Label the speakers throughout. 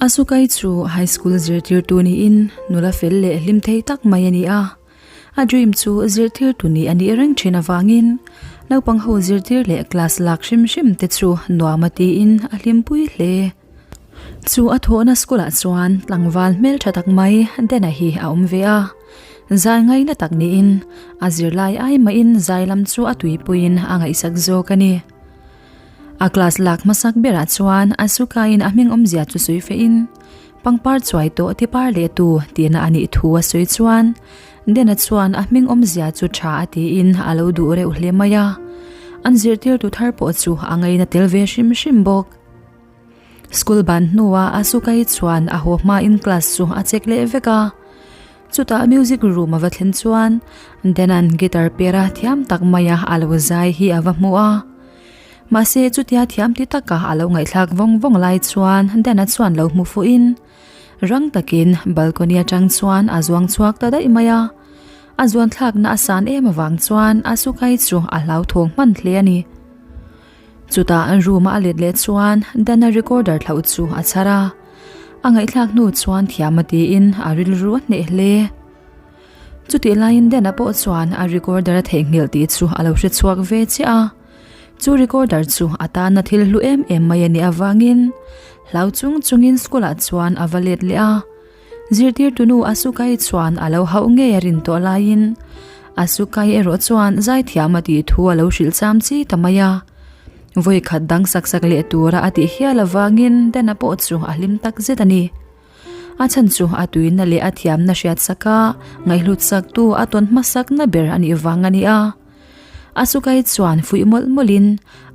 Speaker 1: Asukai chu high school zirtirtu niin nula fel leh hlim thei tak mai a ni a. A dream chu zirtirtu nih a nih reng thin avangin naupang ho zirtir leh class lak hrim hrim te chu nuam a tiin a hlimpui hle. Chu a thawhna school ah chuan tlangval hmeltha tak mai Dena hi a awm ve a. Zai ngaina tak niin a zirlai ai mahin zai lam chu a tuipuiin a ngaihsak zawk a ni. A class lak hmasak berah chuan Asuka-in a hming awmzia chu sawi fehin pangpar chuai tawh ti par leh tu tihna a nih thu a sawi chuan Dena chuan a hming awmzia chu tha a tiin a lo duh reuh hle mai a. An zirtirtu thar pawh chu a ngaina tel ve hrim hrim bawk. School ban hnuah Asuka-i chuan a haw hmain class chu a check leh vek a. Chutah music room a va thlen chuan Denan guitar pera thiam tak maia a lo zai hi a va hmu a. Mahse chutia thiam ti taka a lo ngaihthlak vawng vawng lai chuan Dana chuan lo hmu fuhin rang takin balcony atang chuan a zuang chhuak ta daih mai a. A zuan thlakna a san em avang chuan Asuka-i chu a hlauthawng hman hle a ni. Chutah room a let leh chuan Dana recorder thlauh chu a chhar a. A ngaihthlak hnu chuan thiam a tiin a rilru a hneh hle. Chutih laiin Dana pawh chuan a recorder a theihnghilh tih chu a lo hre chhuak ve chiah a. Chu recorder chu a tana thil hlu em em mai a nih avangin hlau chung chungin school ah chuan a va let leh a. Zirtirtunu Asukai chuan a lo hauh ngei a rin tawh laiin Asukai erawh chuan zaithiam a tih thu a lo hrilh cham chi ta mai a. Vawi khat dang sak sak leh tura a tih hial avangin Dana pawh chu a hlim tak zet a ni. A chhan chu a tuina leh a thiamna hriat saka ngaihhlut saktu a tawn hmasakna ber a nih vang a ni a. Asukai chuan fuih mawlh mawlhin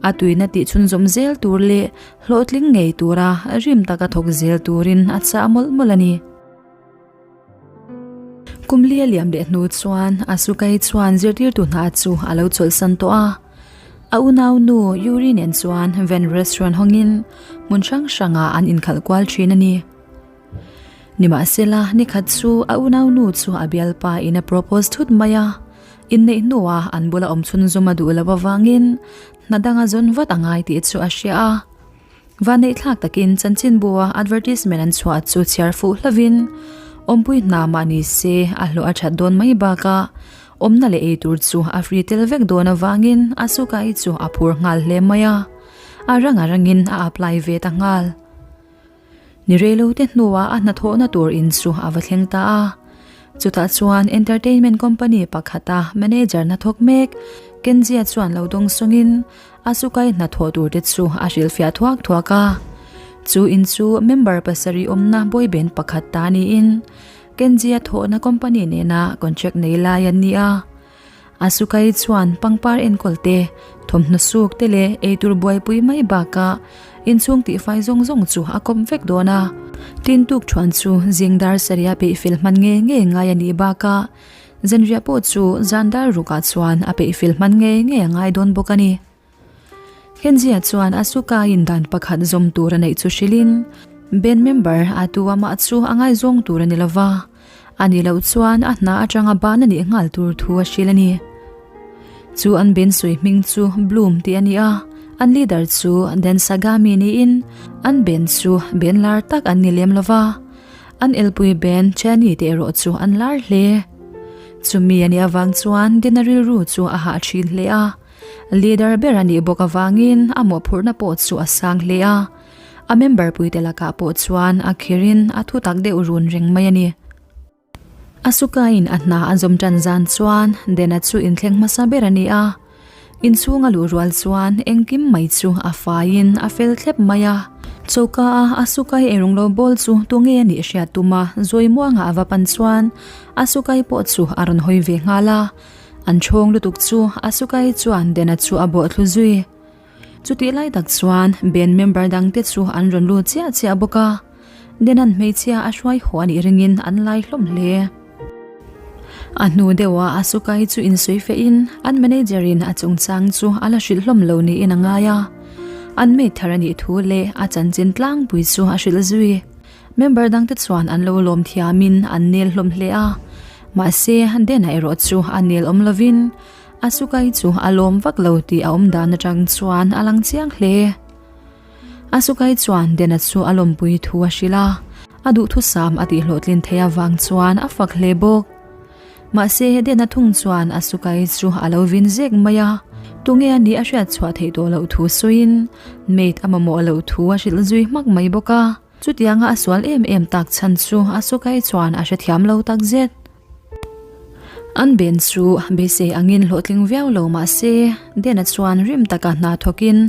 Speaker 1: a tuina tih chhunzawm zel tur leh hlawhtling ngei tura rim taka thawk zel turin a chah mawlh mawlh a ni. Kum li a liam leh hnu chuan Asukai chuan zirtirtu hna chu a lo chawlhsan tawh a. A unau nu Yuri nen chuan Van Restaurant hawngin hmun hrang hrangah an inkhalh kual thin a ni. Nimahsela, nikhat chu a unau nu chu a bialpa in a propose thut mai a. Inneih hnuah an bula awm chhunzawm a duh loh avangin hna danga zawn vat a ngai tih chu a hria a. Vanneih thlak takin chanchinbua advertisement an chhuah chu chhiar fuh hlovin awmpui hna mah ni se a hlawh a that dawn mai bakah awmna leh ei tur chu a free tel vek dawn avangin Asuka-i chu a phur nghal hle mai a, a rang a rangin a apply ve ta nghal. Ni reilo te hnuah a hnathawhna tur in chu a va thleng ta a. Chutah chuan entertainment company pakhata manager hnathawk mek Kenji-a chuan lo dawng sawngin Asuka-i hnathawh tur te chu a hrilhfiah thuak thuak a. Chu in chu member pasarih awmna boy band pakhat ta niin Kenji-a thawhna company nena contract nei lai an ni a. Asuka-i chuan pangpar enkawl te, thawmhnaw suk te leh eitur buaipui mai bakah inchhung tihfai zawng zawng chu a kawp vek dawn a. Tin tuk thuan chu zing dar sarih a peih fel hman nge nge ngai a nih bakah zanriah pawh chu zan dar rukah chuan a peih fel hman nge nge a ngai dawn bawk a ni. Kenji-a chuan Asuka-in dan pakhat zawm tur a neih chu hrilhin band member a tu amah chu a ngaizawng tur a ni lo va, a nih loh chuan a hna atanga ban a nih nghal tur thu a hrilh a ni. Chu an band sawi hming chu Bloom tih a ni a, an leader chu Dan Sagami niin an band chu band lar tak an ni lem lo va, an elpui band Chani te erawh chu an lar hle. Chumi a nih avang chuan Dina rilru chu a hah thin hle a. Leader ber a nih bawk avangin a mawhphurhna pawh chu a sang hle a, a member puite lakah pawh chuan a khirin a thu tak deuh run reng mai a ni. Asuka-in a hna a zawm tan zan chuan Dena chu inthleng hmasa ber a ni a, inchhung a luh rual chuan engkim mai chu a faiin a fel thlep mai a. Choka a Asuka-i eirawng lo bawl chu tunge a nih hriat tuma Zawimuanga a va pan chuan Asuka-i pawh chu a rawn hawi ve nghal a. An chhawng lutuk chu Asuka-i chuan Dena chu a bawh thlu zui. Chutih lai tak chuan band member dangte chu an rawn lut chiah chiah bawk a, Dena'n hmeichhia a hruai haw a nih ringin an lai hlawm hle. A hnu deuhah Asuka-i chu insawi fehin an manager-in a chungchang chu a la hrilh hlawm lo niin a ngai a, an maid thar a nih thu leh a chanchin tlangpui chu a hrilh zui. Member dangte chuan an lo lawm thiamin an nel hlawm hle a, mahse Dena erawh chu a nel awm lovin Asuka-i chu a lawm vak lo tih a awm dan atang chuan a lang chiang hle. Asuka-i chuan Dena chu a lawmpui thu a hrilh a, a duhthusam a tihhlawhtlin theih avang chuan a fak hle bawk. Mahse, Dena thung chuan Asuka-i chu a lo vin zek mai a, tunge a nih a hriat chhuah theih tawh loh thu sawiin maid a mamawh loh thu a hrilh zui hmak mai bawk a. Chutianga a sual em em tak chhan chu Asuka-i chuan a hrethiam lo tak zet. An ben chu beisei angin hlawhtling viau lo mah se, Dena chuan rim taka hna thawkin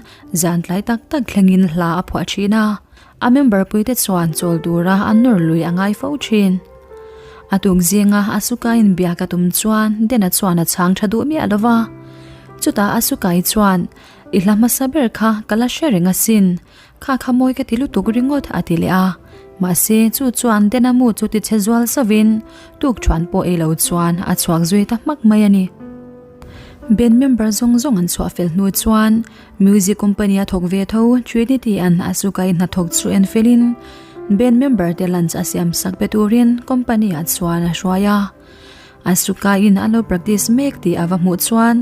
Speaker 1: zan tlai tak tak thlengin hla a phuah thin a, a member puite chuan chawl tura an nawr lui a ngai fo thin. A tuk zinga Asuka-in biak a tum chuan Dena chuan a chhang tha duh miah lo va. Chutah Asuka-i chuan, I hla hmasa ber kha ka la hre reng asin, Kha kha mawi ka ti lutuk ringawt a ti leh a, mahse chu chuan Denamu chu ti chhe zual zauhin tuk thuan pawh ei lo chuan a chhuak zui ta hmak mai a ni. Band member zawng zawng an chhuah fel hnu chuan music company a thawk ve tho Trinity an Asuka-i hnathawk chu en felin band member te lunch a siam sak pe turin company ah chuan a hruai a. Asuka-in a lo practice mek tih a va hmuh chuan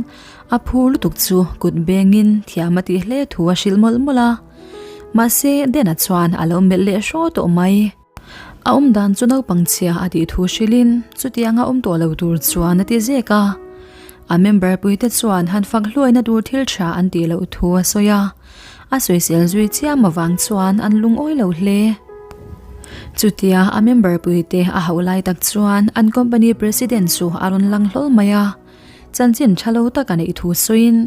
Speaker 1: a phur lutuk chu kut bengin thiam a tih hle thu a hrilh mawlh mawlh a. Mahse, Dena chuan a lo melh leh hraw tawh mai. A awm dan chu naupang chhia a tih thu hrilhin chutianga awm tawh lo tur chuan a ti zek a. A member puite chuan han fak hluaina tur thil tha an tih loh thu a sawi a. A sawisel zui chiam avang chuan an lungawi lo hle. Chutia a member puite a hauh lai tak chuan an company president chu a rawn lang hlawl mai a, chanchin tha lo tak a neih thu sawiin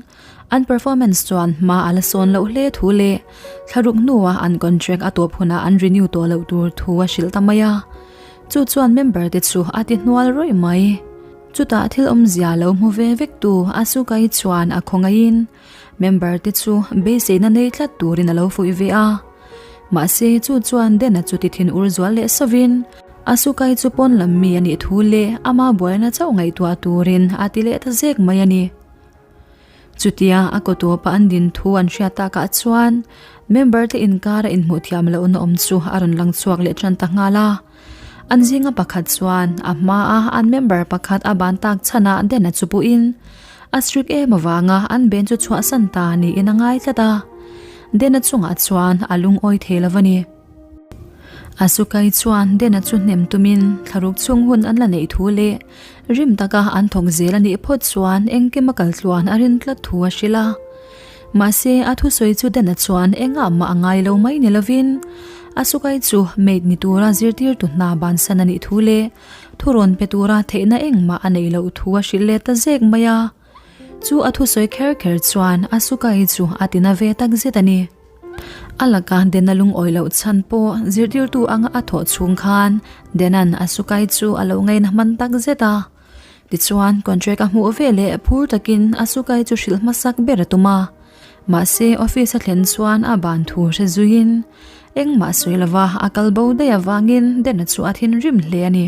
Speaker 1: an performance chuan hma a la sawn loh hle thu leh thlaruk hnua an contract a tawp hunah an renew tawh loh tur thu a hrilh ta mai a. Chu chuan member te chu a ti hnual rawih mai. Chutah thil awmzia lo hmu ve vek tu Asuka-i chuan a khawngaihin Member te chu beiseina nei tlat turin a lo fuih ve a. Mahse chu chuan Dena chu ti thin ur zual leh sauvin Asuka-i chu pawn lam mi a nih thu leh ama buaina chauh ngaihtuah turin a ti leh ta zek mai a ni. Chutia a kaw tawpa an din thu an hriat takah chuan member te inkara inhmuh thiam lohna awm chu a rawn lang chhuak leh tan ta nghal a. An zinga pakhat chuan a hmaa an member pakhat a ban tak chhanah Dena chu puhin a strict em avanga an ben chu chhuahsan ta niin a ngai tlat a. Dena chungah chuan a lungawi thei lo a ni. Asuka-i chuan Dena chu hnem tumin thlaruk chhung hun an la neih thu leh rim taka an thawk zel a nih phawt chuan engkim a kal tluan a rin tlat thu a hrilh a. Mahse, a thusawi chu Dana chuan engah mah a ngai lo mai ni lovin, Asuka-i chu maid ni tura zirtirtu hna bansan a nih thu leh thurawn pe tura theihna engmah a neih loh thu a hrilh let ta zek mai a. Chu a thusawi kher kher chuan Asuka-i chu a tina ve tak zet a ni. A laka Dana lungawi loh chhan pawh zirtirtu anga a thawh chhung khan Dana'n Asuka-i chu a lo ngaina hman tak zet a. Tichuan, contract a hmuh ve leh phur takin Asuka-i chu hrilh hmasak ber a tum a. Mahse, office a thlen chuan a ban thu hre zuiin engmah sawi lova a kal bo daih avangin Dena chu a thinrim hle a ni.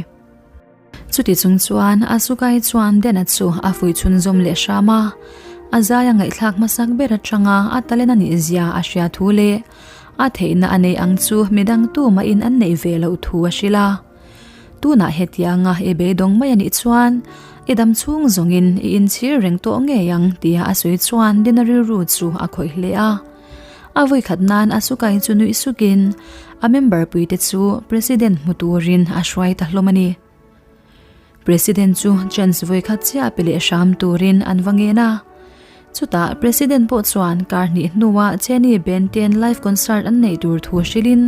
Speaker 1: Chuti chung chuan Asuka-i chuan Dena chu a fuih chhunzawm leh hram a, a zai a ngaihthlak hmasak ber atanga a talent a nih zia a hria thu leh a theihna a neih ang chu midang tumahin an neih ve loh thu a hrilh a. Tunah hetianga i beidawng mai a nih chuan i dam chhung zawngin i inchhir reng tawh ngei ang tia a sawi chuan Dina rilru chu a khawih hle a. A vawikhat nan Asuka-i chu nuih sukin a member puite chu President hmu turin a hruai ta hlawm a ni. President chu chance vawikhat chiah pe leh hram turin an va ngen a. Chutah President pawh chuan kar hnih hnuah Jenny Benten live concert an neih tur thu hrilhin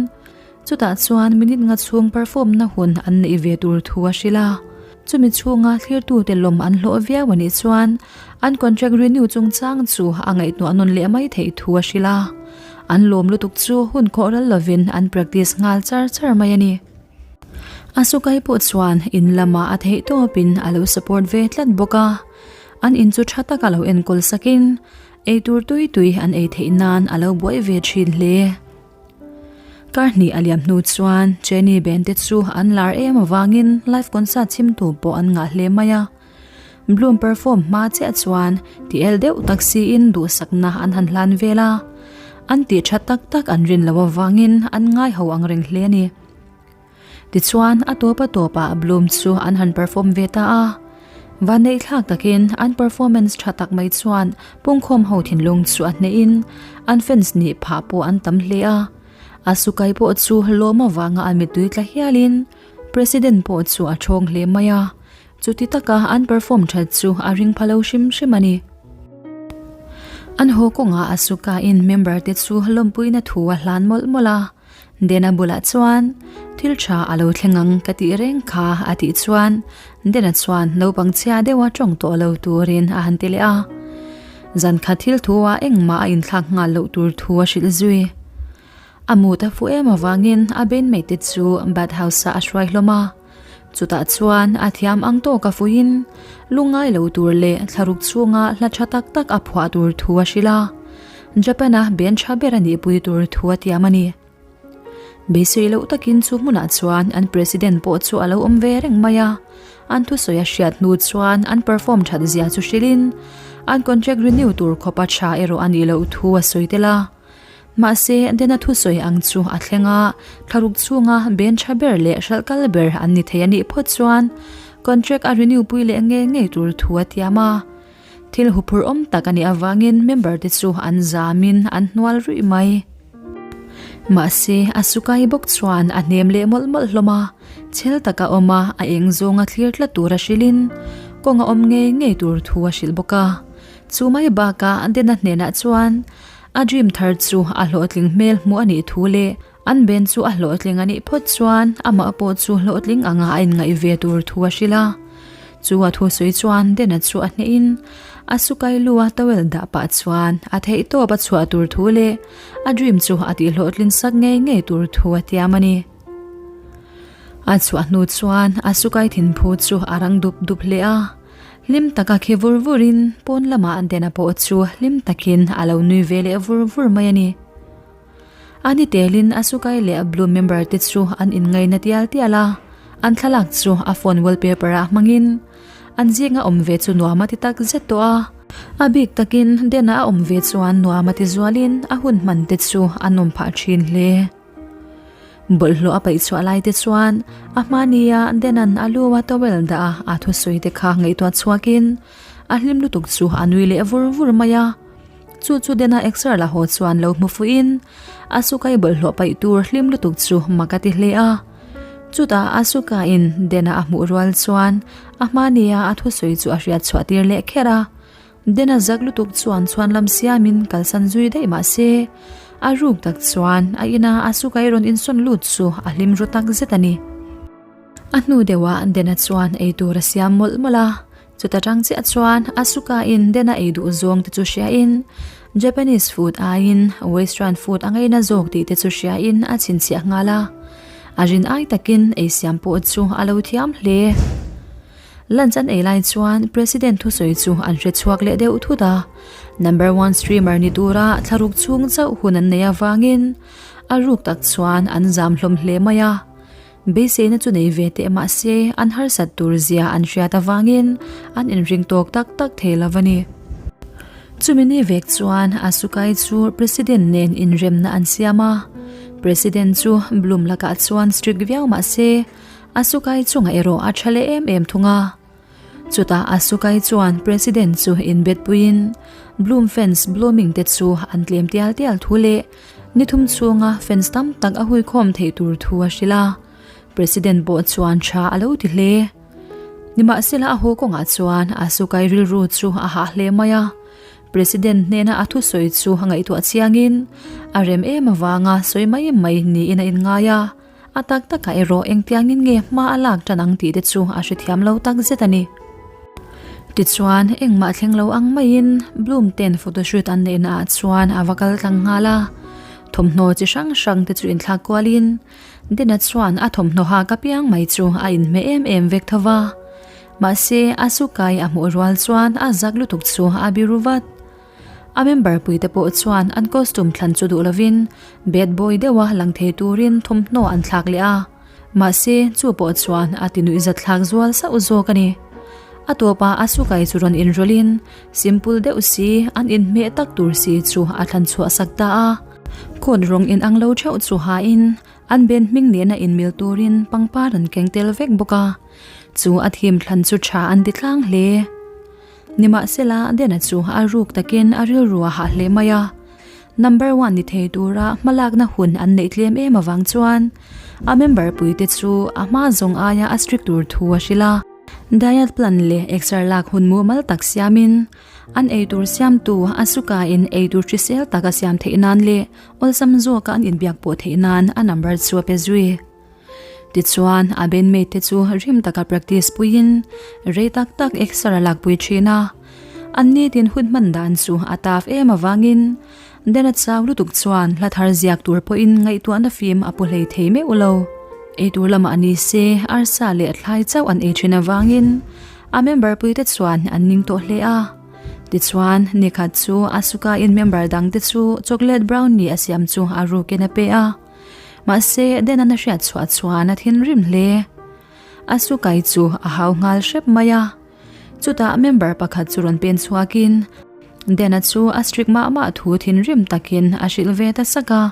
Speaker 1: Chutah chuan minute nga chhung perform na hun an neih ve tur thu a hrilh a, chumi chhunga thlirtute lawm an hlawh viau a nih chuan an contract renew chungchang chu a ngaihtuah nawn leh mai theih thu a hrilh a, an lawm lutuk chu hun khawh ral lovin an practice nghal char char mai a ni. Asuka-i pawh chuan in lamah a theih tawpin a lo support ve tlat bawk a, an in chu tha taka lo enkawl sakin eitur tui tui an ei theih nan a lo buai ve thin hle. Kar hnih a liam hnu chuan Jenny Ben te chu an lar em avangin live concert chhimtu pawh an ngah hle mai a. Bloom perform hma chiah chuan ti el deuh tak siin duhsakna an han hlan vel a. An tih tha tak tak an rin loh avangin an ngai ho ang reng hle a ni. Tichuan a tawp a tawpah Bloom chu an han perform ve ta a. Vanneihthlak takin an performance tha tak mai chuan pungkhawm ho thinlung chu a hnehin an fans nih phah pawh an tam hle a. Asuka-i pawh chu lawm avanga a mittui tla hialin President pawh chu a thawng hle mai a. Chuti taka an perform that chu a ring pha lo hrim hrim a ni. An haw kawngah Asuka-in member te chu lawmpuina thu a hlan mawlh mawlh a. Dena bulah chuan, Thil tha a lo thleng ang ka tih reng kha a tih chuan Dena chuan naupang chhia deuha tawng tawh lo turin a han ti leh a. Zan khat thil thu-ah engmah a inthlak nghal loh tur thu a hrilh zui. A mut a fuh em avangin a bandmate te chu bathhouse-ah a hruai hlawm a. Chutah chuan a thiam ang tawk a fuiin lungngai lo tur leh thlaruk chhunga hla tha tak tak a phuah tur thu a hrilh a. Japan-a band tha ber a nihpui tur thu a tiam a ni. Beisei loh takin chu hmunah chuan an president pawh chu a lo awm ve reng mai a. An thusawi a hriat hnu chuan an perform that zia chu hrilhin an contract renew tur khawpa tha erawh a nih loh thu a sawi tel a. Mahse, Dena thusawi ang chu a thleng a, thlaruk chhunga band tha ber leh hralh kal ber an ni thei a nih phawt chuan contract a renew pui leh ngei ngei tur thu a tiam a. Thil huphurh awm tak a nih avangin member te chu an zamin an hnual ruih mai. Mahse, a sukai bawk chuan a hnem leh mawlh mawlh hlawm a, chhel taka awm a, a eng zawnga thlir tlat tur a hrilhin kawng a awm ngei ngei tur thu a hrilh bawk a. Chu mai bakah Dena hnenah chuan A dream thar chu a hlawhtling hmel hmuh a nih thu leh an band chu a hlawhtling a nih phawt chuan amah pawh chu hlawhtling anga a inngaih ve tur thu a hrilh a. Chu a thusawi chuan Dena chu a hnehin a sukai lu a towel dah pah chuan a theihtawp a chhuah tur thu leh a dream chu a tihhlawhtlin sak ngei ngei tur thu a tiam a ni. A chhuah hnu chuan a sukai thinphu chu a rang dup dup hle a. Hlim taka khi vur vurin pawn lamah Dena pawh chu hlim takin a lo nui ve leh vur vur mai a ni. A ni telin Asukai leh Blue member te chu an inngaina tial tial a, an thlalak chu a phone wallpaper ah hmangin an zinga awm ve chu nuam a ti tak zet tawh a. A bik takin Dena a awm ve chuan nuam a ti zualin a hun hman te chu a nawm phah thin hle. Bawlhhlawh a paih chhuah lai te chuan a hmania Denan a lu a towel dah a a thusawi te kha ngaihtuah chhuakin a hlim lutuk chu a nui leh vur vur mai a. Chu chu Dena exer la haw chuan lo hmu fuhin a sukai bawlhhlawh paih tur hlim lutuk chu mak a ti hle a. Chutah a sukain Dena a hmuh rual chuan a hmania a thusawi chu a hriat chhuah tir leh kher a. Dena zak lutuk chuan chhuanlam siamin kalsan zui daih mah se, a ruk tak chuan a ina a sukai rawn insawn lut chu a hlim ru tak zet a ni. A hnu deuhah Dena chuan ei tur a siam mawlh mawlh a, chuta tang chiah chuan a sukaiin Dena ei duh zawng te chu hriain Japanese food aiin Western food a ngaina zawk tih te chu hriain a chhinchhiah nghal a, a rin ai takin ei siam pawh chu a lo thiam hle. Lunch an ei lai chuan President thusawi chu an hre chhuak leh deuh thut a, Number one streamer ni tura thlaruk chhung chauh hun an nei avangin a ruk tak chuan an zam hlawm hle mai a. Beiseina chu nei ve teh mah se an harsat tur zia an hriat avangin an inring tawk tak tak thei lo a ni. Chumi ni vek chuan Asukai chu President nen inremna an siam a, President chu Bloom lakah chuan strict viau mah se Asukai chungah erawh a tha leh em em thung a. Chutah Asukai chuan President chu inbet puiin Bloom fans blooming te chu an tlem tial tial thu leh ni thum chhunga fans tam tak a huikhawm theih tur thu a hrilh a. President pawh chuan tha a lo ti hle. Nimahsela a haw kawngah chuan Asukai rilru chu a hah hle mai a. President hnena a thusawi chu a ngaihtuah chiangin a rem em avanga sawi mai mai niin a inngai a. A tak takah erawh engtiangin nge hma a lak tan ang tih te chu a hrethiam lo tak zet a ni. Tichuan, engmah thleng lo ang maiin Bloom ten photoshoot an neihna ah chuan a va kal tlang nghal a. Thawmhnaw chi hrang hrang te chu inthlak kualin Dena chuan a thawmhnaw hak apiang mai chu a inhmeh em em vek tho va. Mahse, a sukai a hmuh rual chuan a zak lutuk chu a biru vat. A member puite pawh chuan an costume thlan chu duh lovin bad boy deuha lang thei turin thawmhnaw an thlak leh a, mahse chu pawh chuan a ti nuihzat thlak zual sauh zawk a ni. A tawpah a sukai chu rawn inrawlhin simple deuh si an inhmeh tak tur si chu a thlan chhuah sak ta a, coat rawng inang lo theuh chu hain. An ben hming nena inmil turin pangpar an keng tel vek bawk a, chu a theme thlan chu tha an ti tlang hle. Nimahsela, Dena chu a ruk takin a rilru a hah hle mai a. Number one ni thei tura hmalakna hun an neih tlem em avang chuan a member puite chu a hma zawng aia a strict tur thu a hrilh a. Diet plan leh exer lak hun mumal tak siamin an eitur siamtu a sukain eitur hrisel tak a siam theih nan leh awlsam zawka an inbiak pawh theih nan a number chu a pe zui. Tichuan, a bandmate te chu rim taka practice puiin rei tak tak exer a lakpui thin a. An nitin hun hman dan chu a taf em avangin Dena chau lutuk chuan hla thar ziak tur pawhin ngaihtuahna fim a pu hlei thei meuh lo. Eitur lamah ni se arsa leh thlai chauh an ei thin avangin a member puite chuan an ning tawh hle a. Tichuan, nikhat chu Asuka in member dangte chu chocolate brownie a siam chu a rukin a pe a. Mahse, Denan a hriat chhuah chuan a thinrim hle. Asukai chu a hau nghal hrep mai a. Chutah member pakhat chu rawn pen chhuakin Dena chu a strict mah mah thu thinrim takin a hrilh ve ta sak a.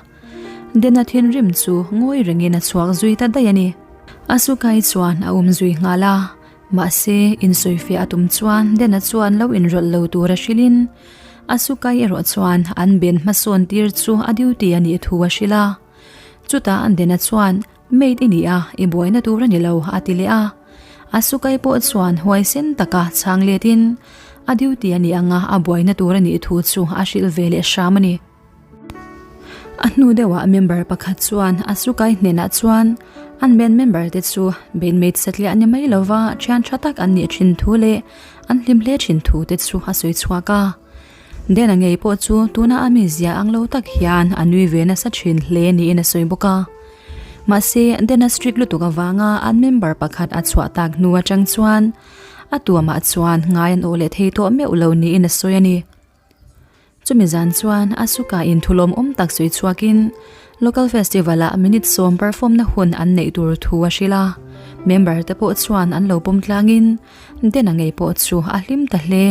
Speaker 1: Dena thinrim chu ngawi rengin a chhuak zui ta daih a ni. Asukai chuan a um zui nghal a, mahse insawifiah a tum chuan Dena chuan lo inrawlh lo tur a hrilhin Asukai erawh chuan an ben hmasawn tir chu a duty a nih thu a hrilh a. Chutah Dena chuan Mate i ni a, i buaina tur a ni lo, a ti leh a. Asukai pawh chuan huaisen taka chhang letin a duty a nih anga a buaina tur a nih thu chu a hrilh ve leh hram a ni. A hnu deuhah member pakhat chuan Asukai hnenah chuan an band member te chu bandmate satliah ni mai lova thian tha tak an nih thin thu leh an hlim hle thin thu te chu a sawi chhuak a. Dena ngei pawh chu tuna a mizia ang lo tak hian a nui ve nasa thin hle niin a sawi bawk a. Mahse, Dena strict lutuk avanga an member pakhat a chhuah tak hnu atang chuan a tuamah chuan ngai an awh leh thei tawh meuh lo niin a sawi a ni. Chumi zan chuan Asuka in thulawm awm tak sawi chhuakin local festival ah minute sawm perform na hun an neih tur thu a hrilh a. Member te pawh chuan an lo pawm tlangin Dena ngei pawh chu a hlim ta hle.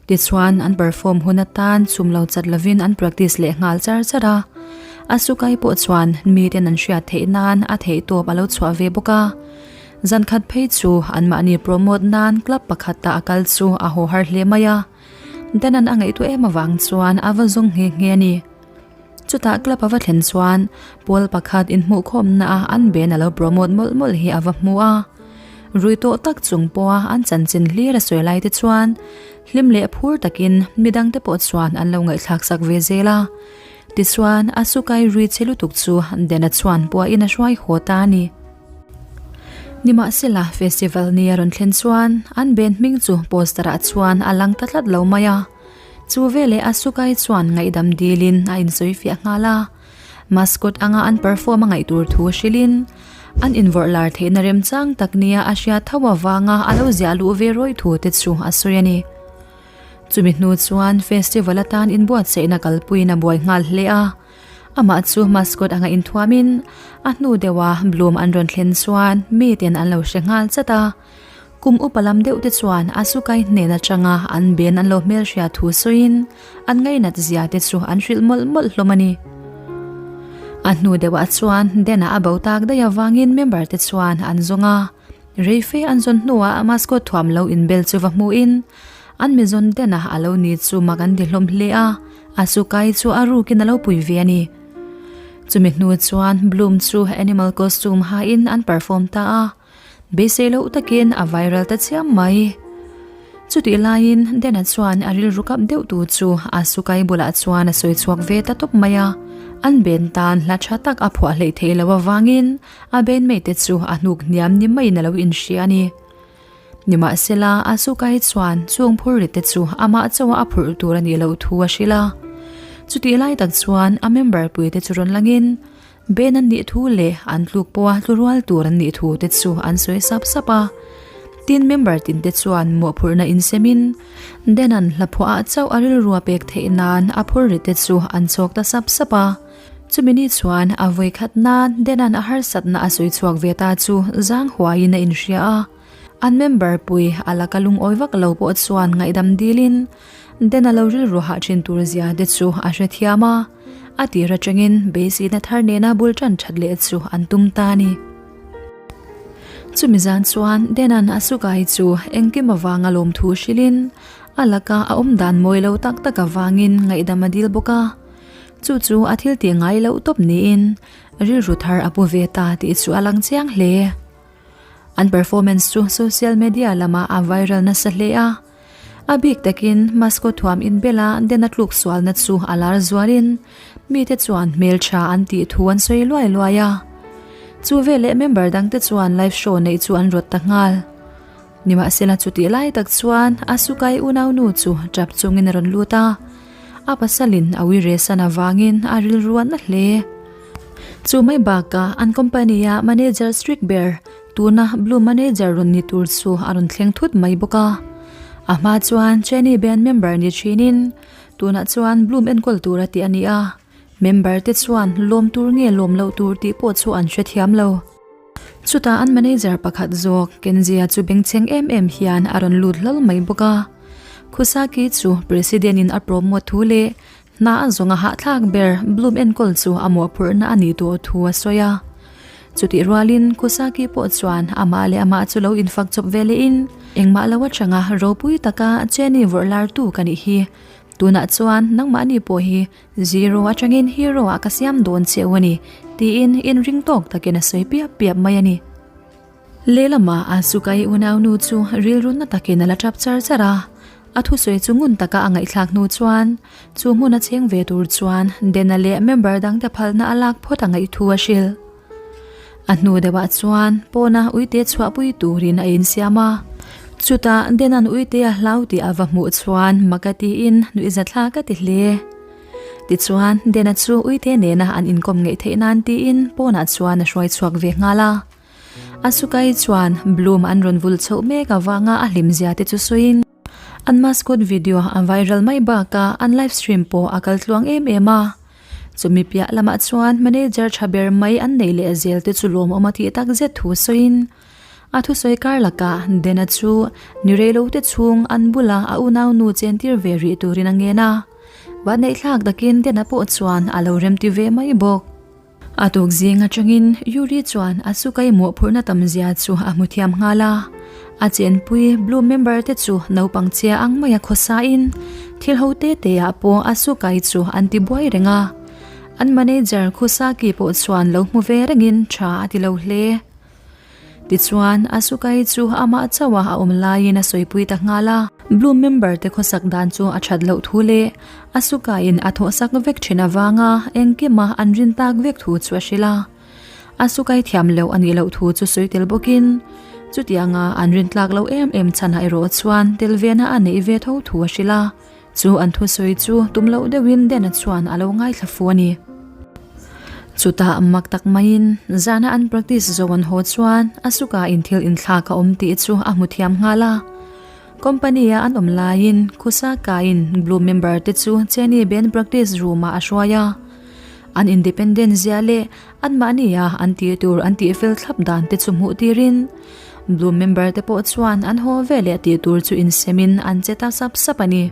Speaker 1: Tichuan, an perform hun atan chum lo chat lovin an practice leh nghal char char a. Asukai pawh chuan miten an hriat theih nan a theihtawp a lo chhuah ve bawk a. Zan khat phei chu anmahni promote nan club pakhata a kal chu a haw har hle mai a. Danan a ngaihtuah em avang chuan a va zawng nghe nghe a ni. Chutah club a va thlen chuan pawl pakhat inhmuhkhawmna a an ben a lo promote mawlh mawlh hi a va hmu a. Rui tawh tak chung pawha an chanchin hlir a sawi lai te chuan hlim leh phur takin midang te pawh chuan an lo ngaihthlak sak ve zel a. Tichuan Asukai rui che lutuk chu Dena chuan puahin a hruai haw ta a ni. Nimahsela festival ni a rawn thlen chuan an ben hming chu poster ah chuan a lang ta tlat lo mai a. Chu veleh Asukai chuan ngaihdam dilin a insawi fiah nghal a. Mascot anga an perform a ngaih tur thu hrilhin an invawrh lar theihna remchang tak nia a hriat tho avanga a lo ziah luh ve rawih thu te chu a sawi a ni. Chumi hnu chuan festival atan inbuatsaihna kalpuiin a buai nghal hle a. Amah chu mascot anga inthuamin a hnu deuha bloom an rawn thlen chuan miten an lo hre nghal chat a. Kum upa lam deuh te chuan Asukai hnen atanga an ben an lo hmelhria thu sawiin an ngainat zia te chu an hrilh mawlh mawlh hlawm a ni. A hnu deuhah chuan Den-a a bo tak daih avangin member te chuan an zawng a, rei fe an zawn hnuah mascot thuam lo inbel chu va hmuhin an mizawn Den-a a lo ni chu mak an ti hlawm hle a, Asukai chu a rukin a lo pui ve a ni. Chumi hnu chuan Bloom chu animal costume hain an perform ta a. Beisei loh takin a viral ta chiam mai. Chutih laiin Dena chuan a rilru kap deuh tu chu a sukai bulah chuan a sawi chhuak ve ta tawp mai a. An ben tan hla tha tak a phuah hleih theih loh avangin a bandmate te chu a hnuk hniam ni maiin a lo inhria a ni. Nimahsela a sukai chuan chung phurrit te chu amah chauha a phurh tur a nih loh thu a hrilh a. Chutih lai tak chuan a member pui te chu rawn langin Ben an nih thu leh an tluk pawha tlu rual tur an nih thu te chu an sawi sap sap a. Tin member tin te chuan mawhphurhna insemin Den-a'n hlaphuah ah chauh a rilrua pek theih nan a phur ri te chu an chawk ta sap sap a. Chumi ni chuan a vawi khat nan Den-a'n a harsatna a sawi chhuak ve ta chu zang huaiin a inhria a. An member pui a laka lungawi vak lo pawh chuan ngaihdam dilin Den-a lo rilru hah thin tur zia te chu a hrethiam a. A tir atangin beiseina thar nena bul tan that leh chu an tum ta a ni. Chumi zan chuan Denan a sukai chu engkim avanga lawmthu hrilhin a laka a awm dan mawi lo tak tak avangin ngaihdam a dil bawk a. Chu chu a thil tih ngai loh tawp niin rilru thar a pu ve ta tih chu a lang chiang hle. An performance chu social media lamah a viral nasa hle a. A bik takin Moscow thuam inbela den a tluk sualna chu a lar zualin mite chuan hmeltha an tih thu an sawi luai luai a. Chu veleh member dangte chuan live show neih chu an rawt ta nghal. Nimahsela chutih lai tak chuan a sukai unaunu chu tap chungin a rawn lut a, a pasalin a uiresan avangin a rilruan a hle. Chu mai bakah an company-a manager strict ber Tuna Blue Manager rawn ni tur chu a rawn thleng thut mai bawk a. A hma chuan Cheney Band member ni thinin tunah chuan Bloom enkawl tur a tih a ni a. Member te chuan lawm tur nge lawm loh tur tih pawh chu an hrethiam lo. Chutah an manager pakhat zawk Kenzie chu bengchheng em em hian a rawn lut hlal mai bawk a. Khusaki chu President in a promote thu leh Hna a zawnga hahthlak ber Bloom enkawl chu a mawhphurhna a nih tawh thu a sawi a. Chutih rualin Kusaki pawh chuan amah leh amah chu lo infak chawp ve lehin, Engmah lo atanga ropui taka Jenny vawrh lartu ka nih hi. Tunah chuan nangmahni pawh hi zero atangin hero ah ka siam dawn che u a ni, tiin inring tawk takin a sawi piap piap mai a ni. Lehlamah Asuka-i unaunu chu rilru na takin a la tap char char a, a thusawi chu ngun taka a ngaihthlak hnu chuan chu hmun a cheng ve tur chuan Dena leh member dangte phalna a lak phawt a ngaih thu a hrilh. A hnu deuhah chuan pawna uite chhuahpui turin a insiam a, chutah Dena'n uite a hlau tih a va hmuh chuan mak a tiin nuihzathlak a ti hle. Tichuan, Dena chu uite nena an inkawm ngeih theih nan tiin pawnah chuan a hruai chhuak ve nghal a. Asuka-i chuan Bloom an rawn vul chhoh mek avanga a hlimzia te chu sawiin, an mascot video a viral mai bakah an live stream pawh a kal tluang em em a. Chumi piah lamah chuan manager tha ber mai an neih leh zel te chu lawmawm a tih tak zet thu sawiin, a thusawi kar lakah Dena chu ni reilo te chhung an bula a unaunu chentir ve rih turin a ngen a. Vanneihthlak takin Dena pawh chuan a lo remti ve mai bawk. A tuk zing atangin Yuri chuan a sukai mawhphurhna tam zia chu a hmu thiam nghal a. A chenpui Blue member te chu naupang chhia ang maia khawsain thil ho te te ah pawh a sukai chu an ti buai reng a. An manager Khusaki pawh chuan lo hmu ve rengin tha a ti lo hle. Tichuan, Asuka-i chu amah chauha a awm laiin a sawipui ta nghal a. Blue member te khawsak dan chu a that loh thu leh Asuka-in a thawhsak vek thin avanga engkima an rin tak vek thu chu a hrilh a. Asuka-i thiam loh a nih loh thu chu sawi tel bawkin, chutianga an rin tlak loh em em chhanah erawh chuan tel vena a neih ve tho thu a hrilh a. Chu an thusawi chu tum loh deuhin Dena chuan a lo ngaithla fu a ni. Chutah mak tak maiin zana an practice zo an haw chuan a suka in thil inthlak a awm tih chu a hmu thiam nghal a. Company-a an awm laiin Khusaka-in Blue member te chu Jenny band practice room-ah a hruai a. An independent zia leh anmahnia an tih tur an tihfel thlap dan te chu hmuh tirin Blue member te pawh chuan an haw ve leh tih tur chu insemin an che ta sap sap a ni.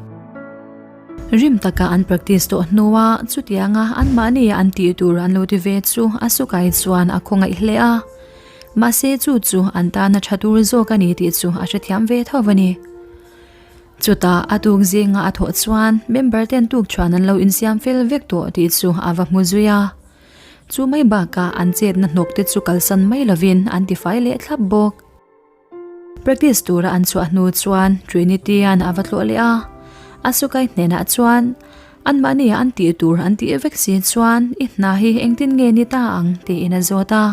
Speaker 1: Rim taka an practice tawh hnua chutianga anmahni an tih tur an lo ti ve chu a sukai chuan a khawngaih hle a. Mahse chu chu an tana tha tur zawk a ni tih chu a hrethiam ve tho a ni. Chutah a tuk zinga a thawh chuan member ten tuk chuan an lo insiam fel vek tawh tih chu a va hmu zui a. Chu mai bakah an chetna hnawk te chu kalsan mai lovin an tifai leh thlap bawk. Practice tura an chhuah hnu chuan Trinity-a'n a va tlawh leh a, Asuka-i hnenah chuan, Anmahni an tih tur an tih vek si chuan i hna hi engtin nge ni ta ang? tiin a zawt a.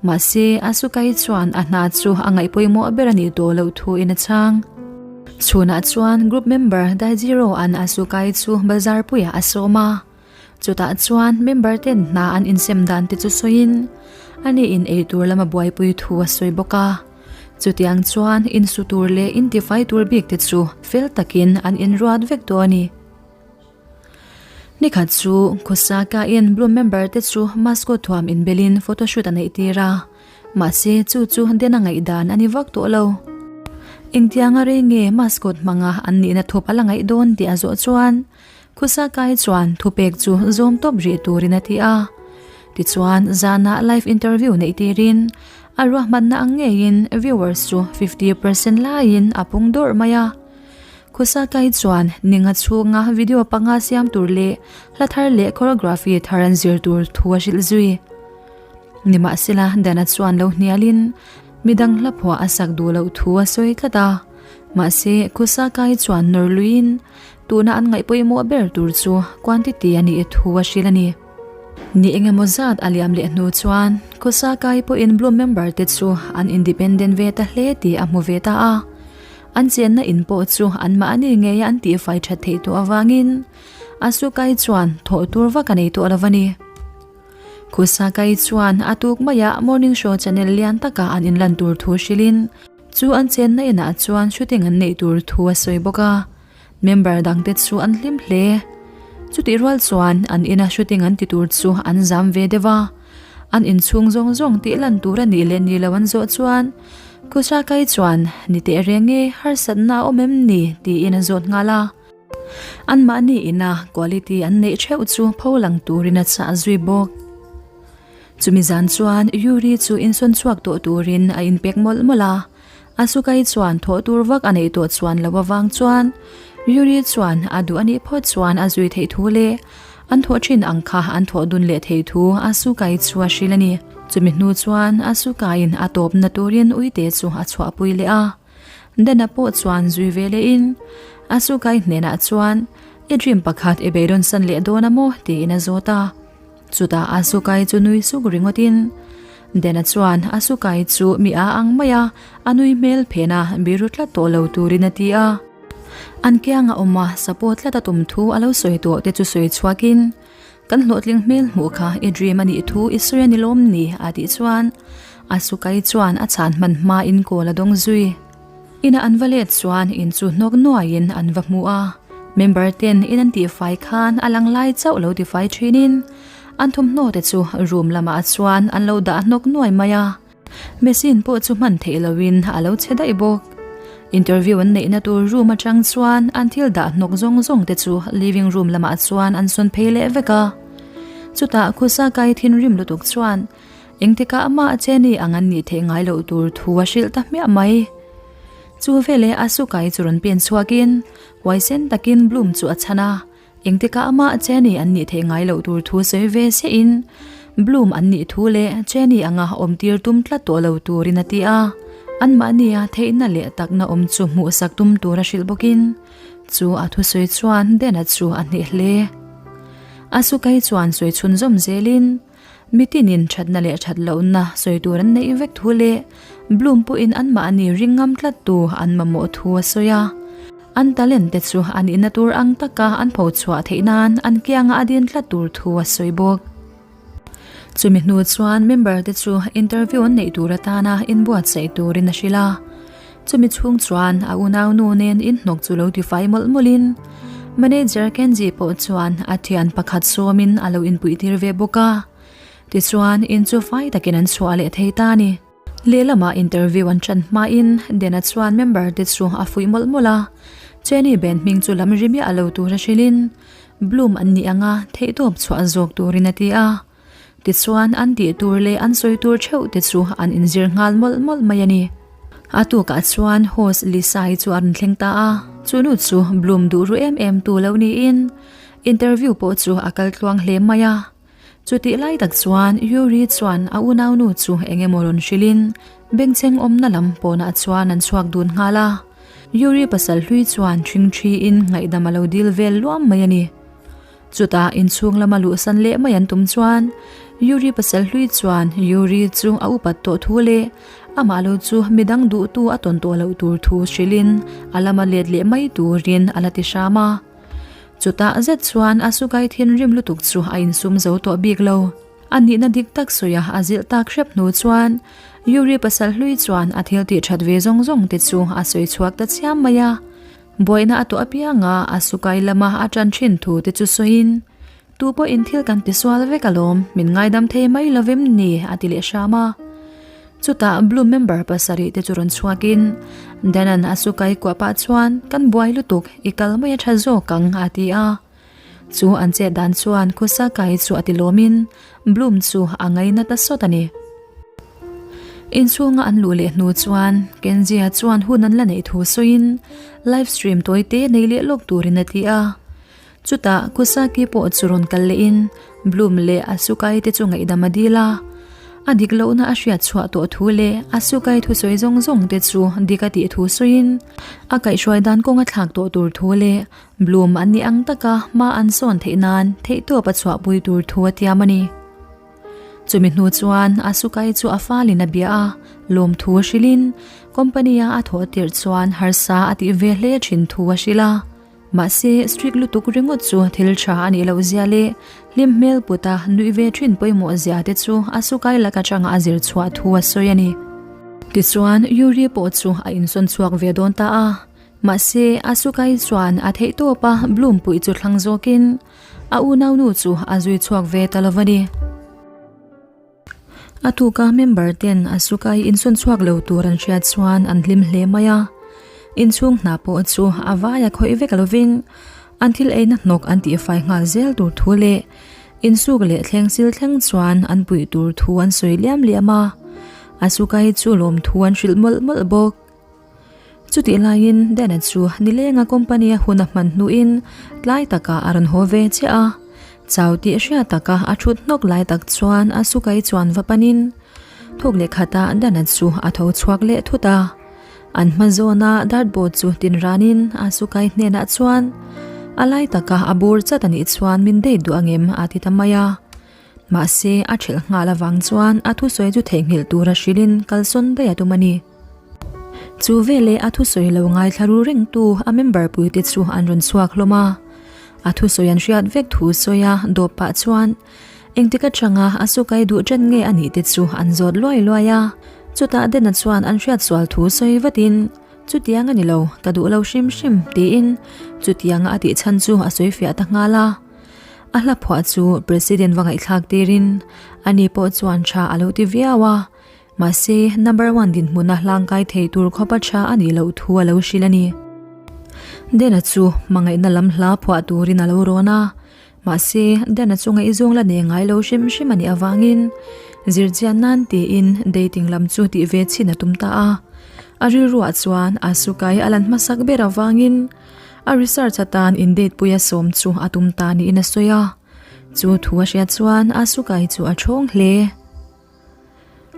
Speaker 1: Mahse, Asuka-i chuan a hna chu a ngaih pawimawh ber a nih tawh loh thuin a chhang. Chhunah chuan group member Daijiro-a'n Asuka-i chu bazar puiah a sawm a. Chutah chuan member ten hna an insem dan te chu sawiin ani in ei tur lama buaipui thu a sawi bawk a. Chutiang chuan insu tur leh intifai tur bik te chu fel takin an inruat vek tawh a ni. Nikhat chu Khawsaka in Blue member te chu mascot thuam inbelin photoshoot a neih tir a. Mahse chu chu den a ngaihdan a ni vak tawh lo. Engtianga rei nge mascot hmanga an nihna thup a la ngaih dawn tih a zawh chuan. Khusakai chuan thupek chu zawm tawp rih turin a ti a. Tichuan, zanah live interview neih tirin a ruahmanna ang ngeiin viewers chu 50% laiin a pung dawrh mai a. Khusakai chuan ninga chhunga video panga siam tur leh hla thar leh choreography thar an zir tur thu a hrilh zui. Nimahsela, Dana chuan lo hnialin midang hla phuah a sak duh loh thu a sawi tlat a. Mahse, Khusakai chuan nawr luiin tuna an ngaih pawimawh ber tur chu quantity a nih thu a hrilh a ni. Ni engemaw zat a liam leh hnu chuan Khusakai pawhin Bloom member te chu an independent ve ta hle tih a hmu ve ta a. An chenna in pawh chu anmahni ngeia an tihfai that theih tawh avangin Asukai chuan thawh tur vak a nei tawh lo a ni. Khusakai chuan a tuk maiah Morning Show channel lian taka an inlan tur thu hrilhin chu an chenna inah chuan shooting an neih tur thu a sawi bawk a. Member dangte chu an hlim hle. Chutih rual chuan an ina shooting an ti tur chu an zam ve deuh a. An inchhung zawng zawng tih lan tur a nih leh ni lo an zawh chuan Khusakai chuan ni teh reng e, harsatna a awm em ni? tiin a zawt nghal a. Anmahni ina quality an neih theuh chu pho lang turin a chah zui bawk. Chumi zan chuan Yuri chu insawn chhuak tawh turin a inpek mawlh mawlh a. Asukai chuan thawh tur vak a neih tawh chuan lo avang chuan Yuri chuan a duh a nih phawt chuan a zui theih thu leh an thawh thin ang kha an thawh dun leh theih thu Asukai chu a hrilh a ni. Chumi hnu chuan Asukaiin a tawpna turin uite chu a chhuahpui leh a. Dana pawh chuan zui ve lehin Asukai hnenah chuan I dream pakhat i beidawn san leh dawn a maw? tiin a zawt a. Chutah Asukai chu nui suk ringawtin Dana chuan Asukai chu mi a ang mai a, a nui hmel phen a, biru tlat tawh lo turin a ti a. An kianga awm a, support tlat a tum thu a lo sawi tawh te chu sawi chhuakin Kan hlawhtling hmel hmuh kha i dream a nih thu i sawi a ni lawm ni? a tih chuan Asukai chuan a chhan hman hmain kawl a dawng zui. Ina an va let chuan in chu hnawk nuaiin an va hmu a, member ten in an tihfai khan a lang lai chauh lo tifai thinin an thawmhnaw te chu room lamah chuan an lo dah hnawk nuai mai a, machine pawh chu hman theih loin a lo che daih bawk. Interview an neihna tur room atang chuan an thil dah hnawk zawng zawng te chu living room lamah chuan an sawn phei leh vek a, chutah Khusakai thinrim lutuk chuan Engtikah amah Jenny ang an nih theih ngai loh tur thu a hrilh ta hmiah mai. Chu veleh Asuka-i chu rawn pen chhuakin huaisen takin Bloom chu a chhan a, engtikah amah Jenny an nih theih ngai loh tur thu sawi ve chiahin Bloom an nih thu leh Jenny anga awmtir tum tlat tawh lo turin a ti a, anmahnia theihna leh takna awm chu hmuhsak tum tur a hrilh bawkin chu a thusawi chuan Dena chu a hneh hle. Asuka-i chuan sawi chhunzawm zelin. Mitinin thatna leh that lohna sawi tur an neih vek thu leh Bloom pawhin anmahni ring ngam tlattu an mamawh thu a sawi a. An talent te chu a nihna tur ang taka an pho chhuah theih nan an kianga a din tlat tur thu a sawi bawk. Chumi hnu chuan member te chu interview an neih tur atana inbuatsaih turin a hrilh a. Chumi chhung chuan a unaunu nen inhnawk chu lo tifai mawlh mawlhin Manager Kenji pawh chuan a thian pakhat sawmin a lo inpuihtir ve bawk a. Tichuan in chu fai takin an chhuah leh thei ta a ni. Lehlamah interview an ṭan hmain Dena chuan member te chu a fuih mawlh mawlh a. Jenny Ben hming chu lam ri miah lo tura hrilhin Bloom an nih anga theihtawp chhuah zawk turin a ti a. Tichuan an tih tur leh an sawi tur theuh te chu an inzir nghal mawlh mawlh mai a ni. A tukah chuan host Lisa-i chu a rawn thleng ta a, chu nu chu Bloom duh ru em em tu lo niin interview pawh chu a kal tluang hle mai a. Chutih lai tak chuan Yuri chuan a unaunu chu eng emaw rawn hrilhin bengchheng awmna lam pawnah chuan an chhuak dun nghal a. Yuri pasal hlui chuan ṭhingṭhiin ngaihdam a lo dil vel luam mai a ni. Chutah inchhung lama luhsan leh mai an tum chuan Yuri pasal hlui chuan Yuri chu a upat tawh thu leh amah lo chu midang duhtu a tawn tawh loh tur thu hrilhin a lama let leh mai turin a la ti hram a. Chutah zet chuan a sukai thinrim lutuk chu a insum zo tawh bik lo. A nihna dik tak sawi a a zilh tak hrep hnu chuan Yuri pasal hlui chuan a thil tih that ve zawng zawng te chu a sawi chhuak ta chiam mai a. Buaina a tawh apianga a sukai lama a tan thin thu te chu sawiin, Tu pawhin thil kan ti sual vek alawm, min ngaidam thei mai lovem ni? a ti leh hram a. Chutah Blue member pasarih te chu rawn chhuakin, Danan a sukai kuah pah chuan, Kan buai lutuk, i kal mai a tha zawk ang, a ti a. Chu an chet dan chuan Kusaka-i chu a ti lawmin Bloom chu a ngaina ta sawt a ni. Inchhunga an luh leh hnu chuan Kenji-a chuan hun an la neih thu sawiin live stream tawi te nei leh lawk turin a ti a. Chutah Kusaki pawh chu rawn kal lehin Bloom leh Asuka-i te chu ngaihdam a dil a. A dik lohna a hriat chhuah tawh thu leh Asuka-i thusawi zawng zawng te chu dik a tih thu sawiin a kaihhruai dan kawng a thlak tawh tur thu leh Bloom an nih ang taka hma an sawn theih nan theihtawp a chhuahpui tur thu a tiam a ni. Chumi hnu chuan Asuka-i chu a falin a bia a, lawmthu a hrilhin company-a a thawh tirh chuan harsa a tih ve hle thin thu a hrilh a. Mahse, strict lutuk ringawt chu thil tha a nih loh zia leh hlim hmel puta nuih ve thin pawimawh zia te chu Asuka-i lak atanga a zir chhuah thu a sawi a ni. Tichuan, Yuri pawh chu a insawn chhuak ve dawn ta a. Mahse, Asuka-i chuan a theihtawpa Bloom puih chu thlang zawkin a unaunu chu a zui chhuak ve ta lo a ni. A tuka member ten Asuka-i insawn chhuak lo tur an hriat chuan an hlim hle mai a. Inchhung hna pawh chu a vaia khawih vek lovin an thil eina hnawk an tihfai nghal zel tur thu leh insuk leh thleng sil thleng chuan an puih tur thu an sawi liam liam a. Asuka-i chu lawmthu an hrilh mawlh mawlh bawk. Chutih laiin Dana chu nilenga company a hun a hman hnuin tlai takah a rawn haw ve chiah a. Chau tih hriat taka a thut hnawk lai tak chuan a sukai chuan va panin thuk leh khatah Dana chu a tho chhuak leh thut a. An hma zawna dartboard chu tin ranin a sukai hnenah chuan a lai taka a bur chat a nih chuan min date duh angem a ti ta mai a. Mahse a ṭhelh nghal avang chuan a thusawi chu theihnghilh tura hrilhin kalsawn daih a tum a ni. Chu veleh a thusawi lo ngaithla ru rengtu a member puite chu an rawn chhuak hlawm a. A thusawi an hriat vek thu sawi a dawp pah chuan engtik atanga a sukai duh ṭan nge a nih te chu an zawt luai luai a. Chutah Dena chuan an hriat sual thu sawi vatin, Chutiang a ni lo, ka duh lo hrim hrim, tiin chutianga a tih chhan chu a sawi fiah ta nghal a. A hla phuah chu President va ngaihthlak tirin ani pawh chuan tha a lo ti viau a. Mahse, number one dinhmuna hlangkai thei tur khawpa tha a nih loh thu a lo hrilh a ni. Dena chu hmangaihna lam hla phuah turin a lo rawn a, mahse, Dena chu ngaihzawng la nei ngai lo hrim hrim a nih avangin zirchian nan tiin dating lam chu tih ve chhin a tum ta a. A rilruah chuan a sukai a lan hmasak ber avangin a research atan in date puia sawm chu a tum ta niin a sawi a. Chu thu a hriat chuan a sukai chu a thawng hle.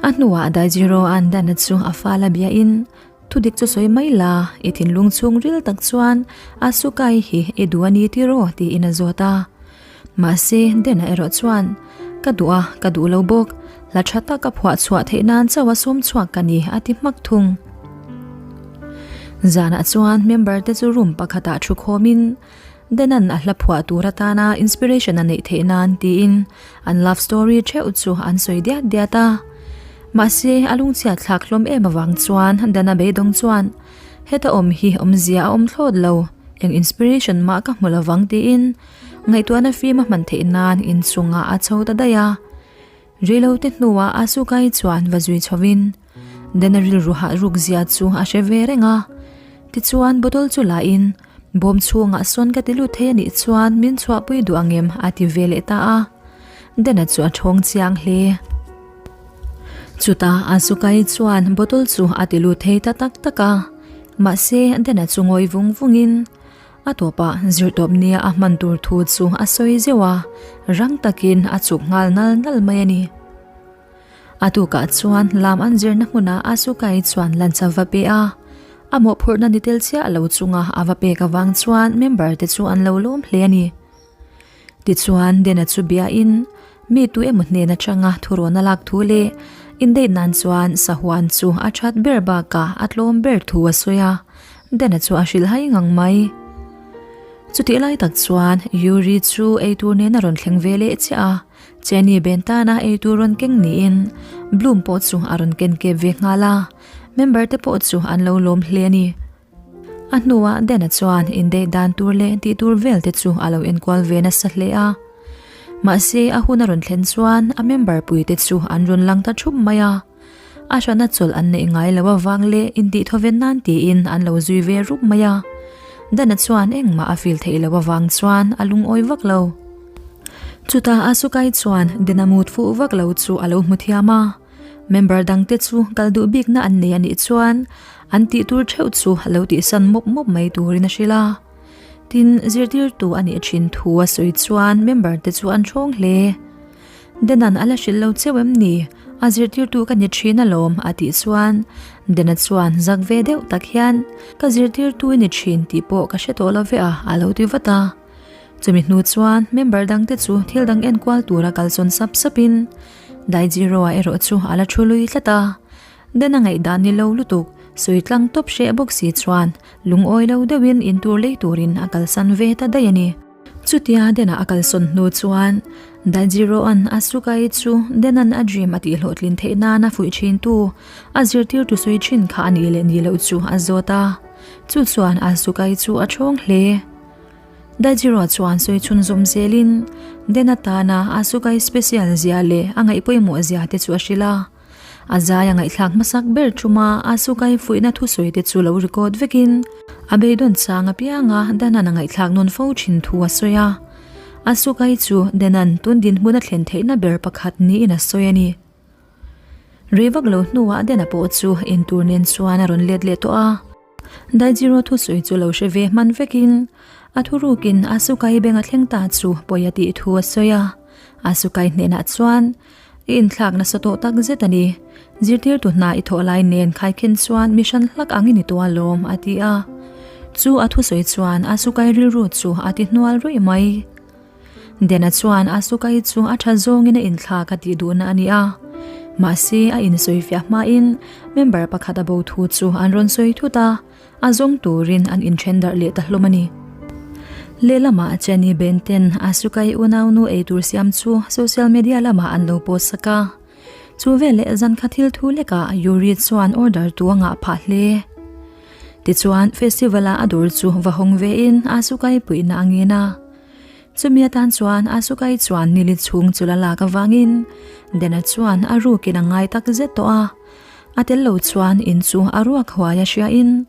Speaker 1: A hnuah Daijiro an Dana chu a fal a biahin, Thudik chu sawi mai la, i thinlung chhung ril tak chuan Asuka-i hi i duh a ni tiraw? tiin a zawt a. Mahse, Dana erawh chuan, Ka duh a, ka duh lo bawk. Hla tha tak a phuah chhuah theih nan chauh a sawm chhuak ka ni, a ti hmak thung. Zanah chuan member te chu room pakhatah thu khawmin, Denan a hla phuah tur atana inspiration a neih theih nan tiin an love story theuh chu an sawi diat diat a. Mahse, a lungchhiat thlak hlawm em avang chuan Dana beidawng chuan heta awm hi awmzia a awm thlawt lo, eng inspiration mah ka hmu lovang tiin ngaihtuahna fim a hman theih nan inchungah a chho ta daih a. Reilote hnuah Asuka-i chuan va zui chhovin Dana rilru hah ruk zia chu a hre ve reng a. Tichuan bottle chu la in bawm chhungah sawn ka ti lut thei a nih chuan min chhuahpui duh ang em a ti ve leh ta a. Dana chu a thawng chiang hle. Chutah Asuka-i chuan bottle chu a ti lut thei ta tak tak a. Mahse Dana chu ngawi vung vung in a tawpah zirtawp nia a hman tur thu chu a sawi zeuh a, rang takin a chuk nghal nal nal mai a ni. A tukah chuan lam an zirna hmunah Asuka-i chuan lunch a va pe a. A mawhphurhna ni tel chiah lo chunga a va pek avang chuan member te chu an lo lawm hle a ni. Tichuan Dena chu biain mi tu emaw hnen atanga thurawn a lak thu leh indeih nan chuan sahuan chu a that ber bakah a tlawm ber thu a sawi a, Dena chu a hrilhhai ngang mai. Chutih lai tak chuan Yuri chu eitur nen a rawn thleng ve leh chiah a. Jenny ben tana eitur rawn keng niin Bloom pawh chu a rawn ken kep ve nghal a, member te pawh chu an lo lawm hle a ni. A hnuah Dana chuan indeih dan tur leh tih tur vel te chu a lo enkual ve nasa hle a. Mahse a hun a rawn thlen chuan a member pui te chu an rawn lang ta thup mai a. A hrana chawlh an neih ngai lo avang leh intih thawven nan tiin an lo zui ve rup mai a. Dana chuan engmah a feel theih loh avang chuan a lungawi vak lo. Chutah Asukai chuan Dana mut fuh vak lo chu a lo hmu thiam a. Member dangte chu kal duh bikna an nei a nih chuan an tih tur theuh chu a lo tihsan mawp mawp mai turin a hrilh a. Tin, zirtirtu a nih thin thu a sawi chuan member te chu an hrawng hle. Denan a la hrilh lo cheu em ni? A zirtirtu ka ni thin alawm a tih chuan Dena chuan zak ve deuh tak hian ka zirtirtu i ni thin tih pawh ka hre tawh lo ve a a lo ti vat a. Chumi hnu chuan member dangte chu thil dang enkual tura kalsawn sap sapin Daijiro-a erawh chu a la thu lui tlat a. Den a ngaihdan ni lo lutuk, sawi tlang tawp hreh bawk si chuan lungawi lo deuhin intur lei turin a kalsan ve ta daih a ni. Chutia Dena a kalsawn hnu chuan Daijiro-a'n Asuka-i chu Dena'n a dream a tihhlawhtlin theih nana fuih thintu a zirtirtu sawi thin kha a nih leh nih loh chu a zawt a. Chu chuan Asuka-i chu a thawng hle. Daijiro chuan sawi chhunzawm zelin Dena tana Asuka-i special zia leh a ngaihpawimawh zia te chu a hrilh a. A zai a ngaihthlak hmasak ber thuma Asuka-i fuihna thusawi te chu lo record vekin a beidawn chang apianga Danan a ngaihthlak nawn fo thin thu a sawi a. Asuka-i chu Danan tun dinhmun a thlen theihna ber pakhat niin a sawi a ni. Rei vak lo hnuah Dana pawh chu intur nen chuan a rawn let leh tawh a. Daijiro thusawi chu lo hre ve hman vekin a thurukin Asuka-i beng a thleng ta chu pawi a tih thu a sawi a. Asuka-i hnenah chuan I inthlak nasa tawh tak zet a ni. Zirtirtu hna i thawh lai nen khaikhin chuan mi hran hlak ang i ni tawh alawm, a ti a. Chu a thusawi chuan Asukai rilru chu a ti hnual ruih mai. Dena chuan Asukai chu a tha zawngin a inthlak a tih duhna a ni a. Mahse, a insawifiah hmain member pakhat a bo thu chu an rawn sawi thut a. A zawng turin an inthen darh leh ta hlawm a ni. Lehlamah Jenny Ben ten Asuka-i unaunu eitur siam chu social media lamah an lo post sak a. Chu veleh zan kha thil thu lekah Yuri chuan order tu a ngah phah hle. Tichuan festival-ah a dawr chu va hawng vein Asuka-i puihna a ngen a. Chumi atan chuan Asuka-i chuan nili chhung chu la lak avangin Dena chuan a rukin a ngai tak zet tawh a. A tel lo chuan in chu a ruak huai a hriain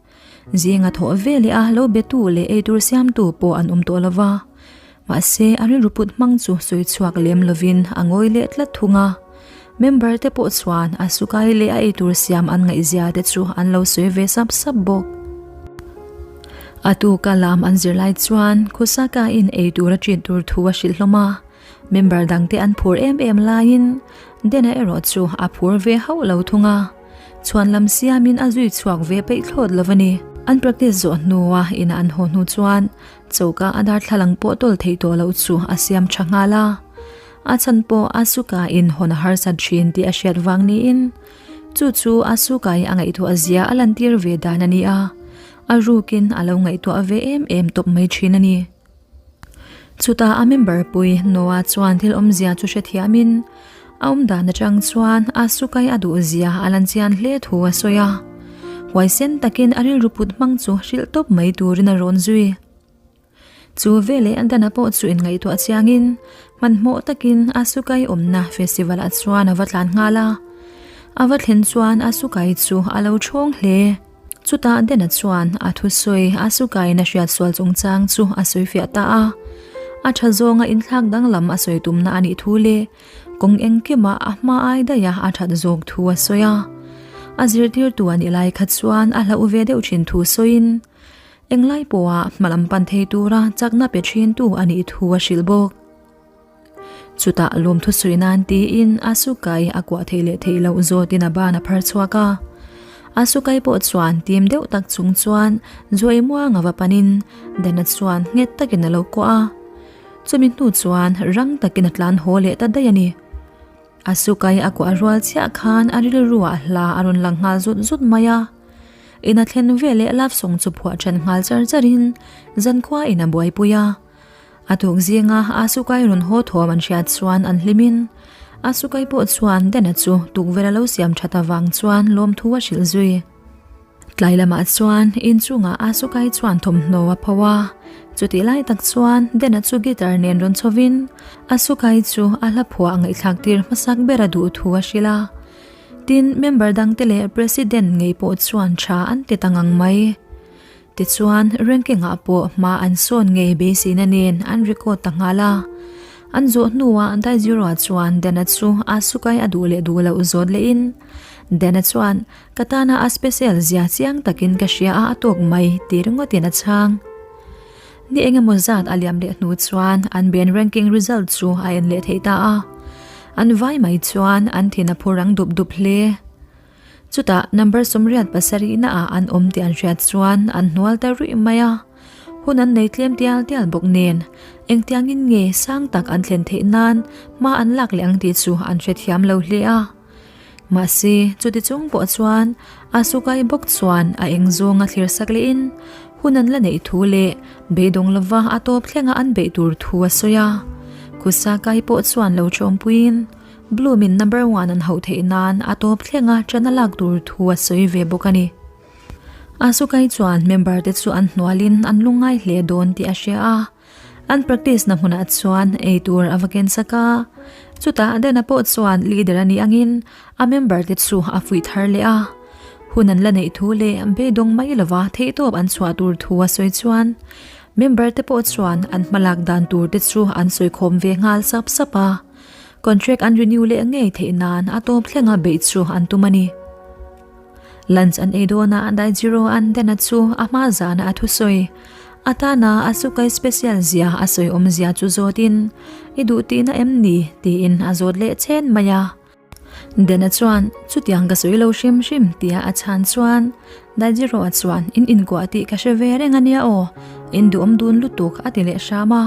Speaker 1: zinga thawh ve leh a lo betu leh eitur siamtu pawh an awm tawh lo va. Mahse, a rilru put hmang chu sawi chhuak lem lovin a ngawi leh tlat thung a. Member te pawh chuan a sukai leh a eitur siam an ngaihzia te chu an lo sawi ve sap sap bawk. A tuka lam an zir lai chuan Khusaka in eitur a ṭin tur thu a hrilh hlawm a. Member dangte an phur em em laiin Dena erawh chu a phur ve hauh lo thung a, chhuan lam siamin a zui chhuak ve peih thlawt lo a ni. An practice zawh hnua ina an haw hnu chuan choka a darthlalang pawh tawl theih tawh loh chu a siam tha nghal a, a chhan pawh Asuka in hawn a harsat thin tih a hriat vang niin chu chu Asuka i a ngaihtuah zia a lantir ve dan a ni a, a rukin a lo ngaihtuah ve em em tawp mai thin a ni. Chutah a member pui Noah chuan thil awmzia chu hrethiamin a awmdan atang chuan a sukai a duhzia a lan chian hle thu a sawi a. Huaisen takin a rilru put hmang chu hrilh tawp mai turin a rawn zui. Chu veleh Dana pawh chu inngaihtuah chiangin hmanhmawh takin a sukai awmna festival ah chuan a va tlan nghal a. A va thlen chuan a sukai chu a lo thawng hle. Chutah Dena chuan a thusawi a sukain a hriat sual chungchang chu a sawi fiah ta a. A tha zawnga inthlak danglam a sawi tumna a nih thu leh kawng engkima a hma ai daiha a that zawk thu a sawi a. A zirtirtu a nih lai kha chuan a hlauh ve deuh thin thu sawiin englai pawha hmalam pan thei tura chakna pe thintu a nih thu a hrilh bawk. Chutah lawmthu sawi nan tiin Asukai a kuah theih leh theih loh zawtin a ban a phar chhuak a. Asukai pawh chuan tim deuh tak chung chuan Zuai muanga va panin Dana chuan nghet takin a lo kuah a. Chumi hnu chuan rang takin a tlan haw leh ta daih a ni. Asukai a kuah rual chiah khan a rilruah hla a rawn lang nghal zut zut mai a. Ina thlen veleh love song chu phuah then nghal char charin zankhua in a buaipui a. A tuk zinga Asukai rawn haw thawm an hriat chuan an hlimin Asukai pawh chuan Dana chu tukverh a lo siam that avang chuan lawmthu a hrilh zui. Tlai lamah chuan inchungah Asukai chuan thawmhnaw a pho a, chutih lai tak chuan Dana chu guitar nen rawn chhovin Asukai chu a hla phuah ngaihthlak tir hmasak ber a duh thu a hrilh a. Tin, member dangte leh President ngei pawh chuan tha an ti ta ngang mai. Tichuan, ranking ah pawh hma an sawn ngei beiseina nen an record ta nghal a. An zawh hnuah Daijiro-a chuan Dana chu Asuka-i a duh leh duh loh zawt lehin, Dana chuan, Ka tana a special zia chiang takin ka hria a, a tawk mai, ti ringawtin a chhang. Ni engemaw zat a liam leh hnu chuan an band ranking result chu a en leh thei ta a. An vai mai chuan an thin a phu rang dup dup hle. Chutah number 77 naah an awm tih an hriat chuan an hnual ta ruih mai a. Hun an nei tlem tial tial bawk nen engtiangin nge sang tak an thlen theih nan hma an lak leh ang tih chu an hrethiam lo hle a. Mahse chuti chung pawh chuan Asuka-i bawk chuan a eng zawnga thlir sak lehin hun an la neih thu leh beidawng lova a tawp thlenga an beih tur thu a sawi a. Kusaka-i pawh chuan lo ṭawmpuiin Bloom-in number one an hauh theih nan a tawp thlenga ṭan a lak tur thu a sawi ve bawk a ni. Asuka-i chuan member te chu an hnualin an lungngai hle dawn tih a hria a, an practice na hmunah chuan ei tur a va ken sak a. Chutah Dana pawh chuan leader a nih angin a member te chu a fuih thar leh a. Hun an la neih thu leh beidawng mai lova theihtawp an chhuah tur thu a sawi chuan member te pawh chuan an hmalak dan tur te chu an sawikhawm ve nghal sap sap a. Contract an renew leh ngei theih nan a tawp thlenga beih chu an tum a ni. Lunch an ei dawn a, Daijiro an Dana chu a hma zana a thusawi. Atana Asuka-i special zia a sawi awmzia chu zawtin, I duh tihna em ni? tiin a zawt leh chen mai a. Dana chuan, Chutiang ka sawi lo hrim hrim tia a chhan chuan Daijiro-a chuan, In inkuah tih ka hre ve reng a nia aw, in duhawm dun lutuk a ti leh hram a.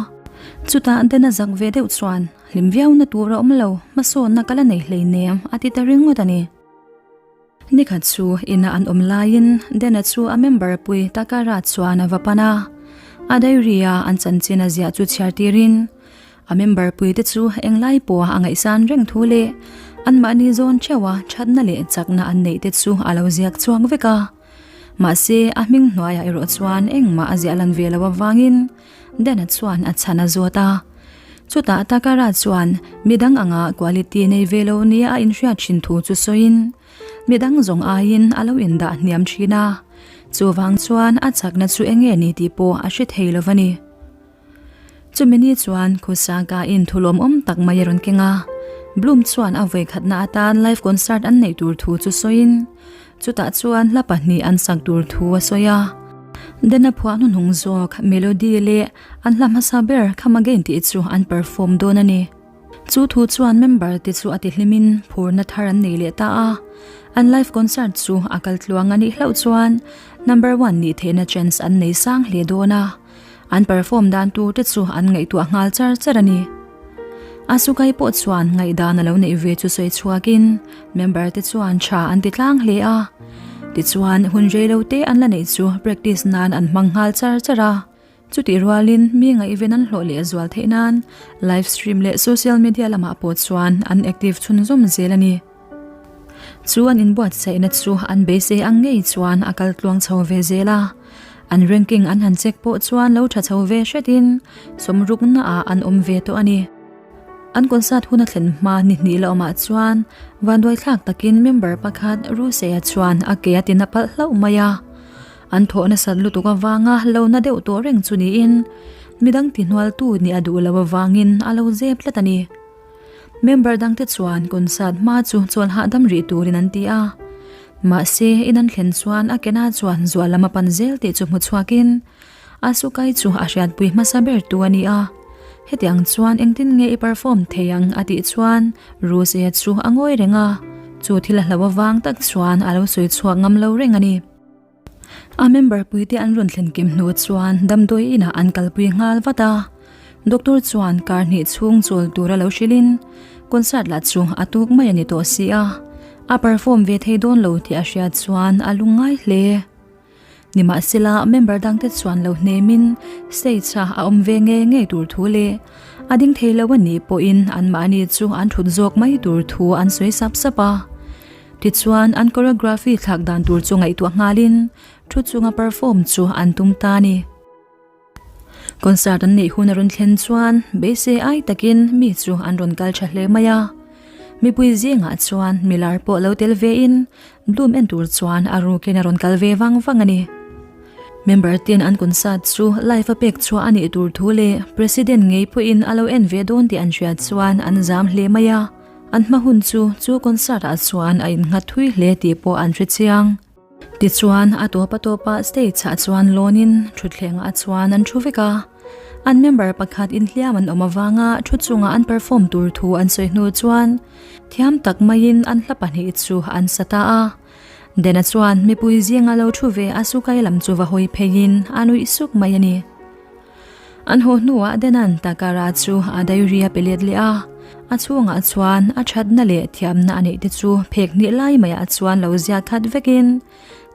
Speaker 1: Chutah Dana zak ve deuh chuan, Hlim viauna tur a awm lo, hmasawnna ka la nei hleinem a ti ta ringawt a ni. Nikhat chu ina an awm laiin Dana chu a member pui Takara chuan a va pan a, a diary a an chanchin a ziah chu chhiar tirin a member pui te chu englai pawha a ngaihsan reng thu leh anmahni zawn theuha thatna leh chakna an neih te chu a lo ziak chhuak vek a. Mahse a hming hnuaiah erawh chuan engmah a ziah lan ve loh avangin Dana chuan a chhan a zawt a. Chutah Takara chuan midang anga quality nei ve lo nia a inhriat thin thu chu sawiin, midang zawng aiin a lo indah hniam thin a, chuvang chuan a chakna chu enge ni tih pawh a hre thei lo va ni. Chumi ni chuan Kusaka in thu lawmawm tak mai a rawn keng a, Bloom chuan a vawikhatna atan live concert an neih tur thu chu sawiin, Chutah chuan hla pahnih an sak tur thu a sawi a. Dana phuah hnuhnung zawk melody leh an hla hmasa ber Come Again tih chu an perform dawn a ni. Chu thu chuan member te chu a ti hlimin phurna thar an nei leh ta a. An live concert chu a kal tluang a nih hlauh chuan number one nih theihna chance an nei sang hle dawn a. An perform dan tur te chu an ngaihtuah nghal char char a ni. Asukai pawh chuan ngaihdan a lo neih ve chu sawi chhuakin member te chuan tha an ti tlang hle a. Tichuan hun rei lo te an la neih chu practice nan an hmang nghal char char a. Chutih rualin mi ngaihven an hlawh leh zual theih nan live stream leh social media lamah pawh chuan an active chhunzawm zel a ni. Chu an inbuatsaihna chu an beisei ang ngei chuan a kal tluang chho ve zel a. An ranking an han check pawh chuan lo tha chho ve hretin sawmruknaah an awm ve tawh a ni. An concert hun a thlen hma ni hnih la awmah chuan vanduaithlak takin member pakhat Rusea chuan a ke a tina palh hlauh mai a. An thawh nasat lutuk avanga lo na deuh tawh reng chu niin midang tihnualtu nih a duh lo avangin a lo zep tlat a ni. Member dangte chuan concert hma chu chawl hahdam rih turin an ti a. Mahse, in an thlen chuan a kena chuan zual lam a pan zel tih chu hmu chhuakin Asuka-i chu a hriatpui hmasa ber tu a ni a. Hetiang chuan engtin nge i perform thei ang a tih chuan Rose chu a ngawi reng a, chu thil a hlo avang tak chuan a lo sawi chhuak ngam lo reng a ni. A member puite an rawn thlen kim hnu chuan damdawi inah an kalpui nghal vat a. Doctor chuan kar hnih chhung chawl tur a lo hrilhin concert lah chu a tuk mai a ni tawh si a, a perform ve thei dawn lo tih a hriat chuan a lungngai hle. Nimahsela member dangte chuan lo hnemin stage a a awm ve ngei ngei tur thu leh a ding thei lo a nih pawhin anmahni chu an thut zawk mai tur thu an sawi sap sap a. Tichuan, an choreography thlak dan tur chu ngaihtuah nghalin thu chunga perform chu an tum ta a ni. Concert an neih hun a rawn thlen chuan beisei ai takin mi chu an rawn kal tha hle mai a. Mipui zingah chuan milar pawh lo tel vein Bloom en tur chuan a rukin a rawn kal ve vang vang a ni. Member ten an concert chu live a pek chhuah a nih tur thu leh President ngei pawhin a lo en ve dawn tih an hriat chuan an zam hle mai a. An hma hun chu chu concert ah chuan a innghat thui hle tih pawh an hre chiang. Tichuan a tawp a tawpah stage ah chuan lawnin thutthlengah chuan an thu vek a. An member pakhat inhliam an awm avanga thu chunga an perform tur thu an sawi hnu chuan thiam tak maiin an hla pahnih chu an sa ta a. Dena chuan mipui zinga lo thu ve a sukai lam chu va hawi pheiin a nuih suk mai a ni. An haw hnuah Denan Takara chu a diary a pe let leh a, a chhungah chuan a thatna leh thiamna a neih te chu phek hnih lai maiah chuan lo ziak khat vekin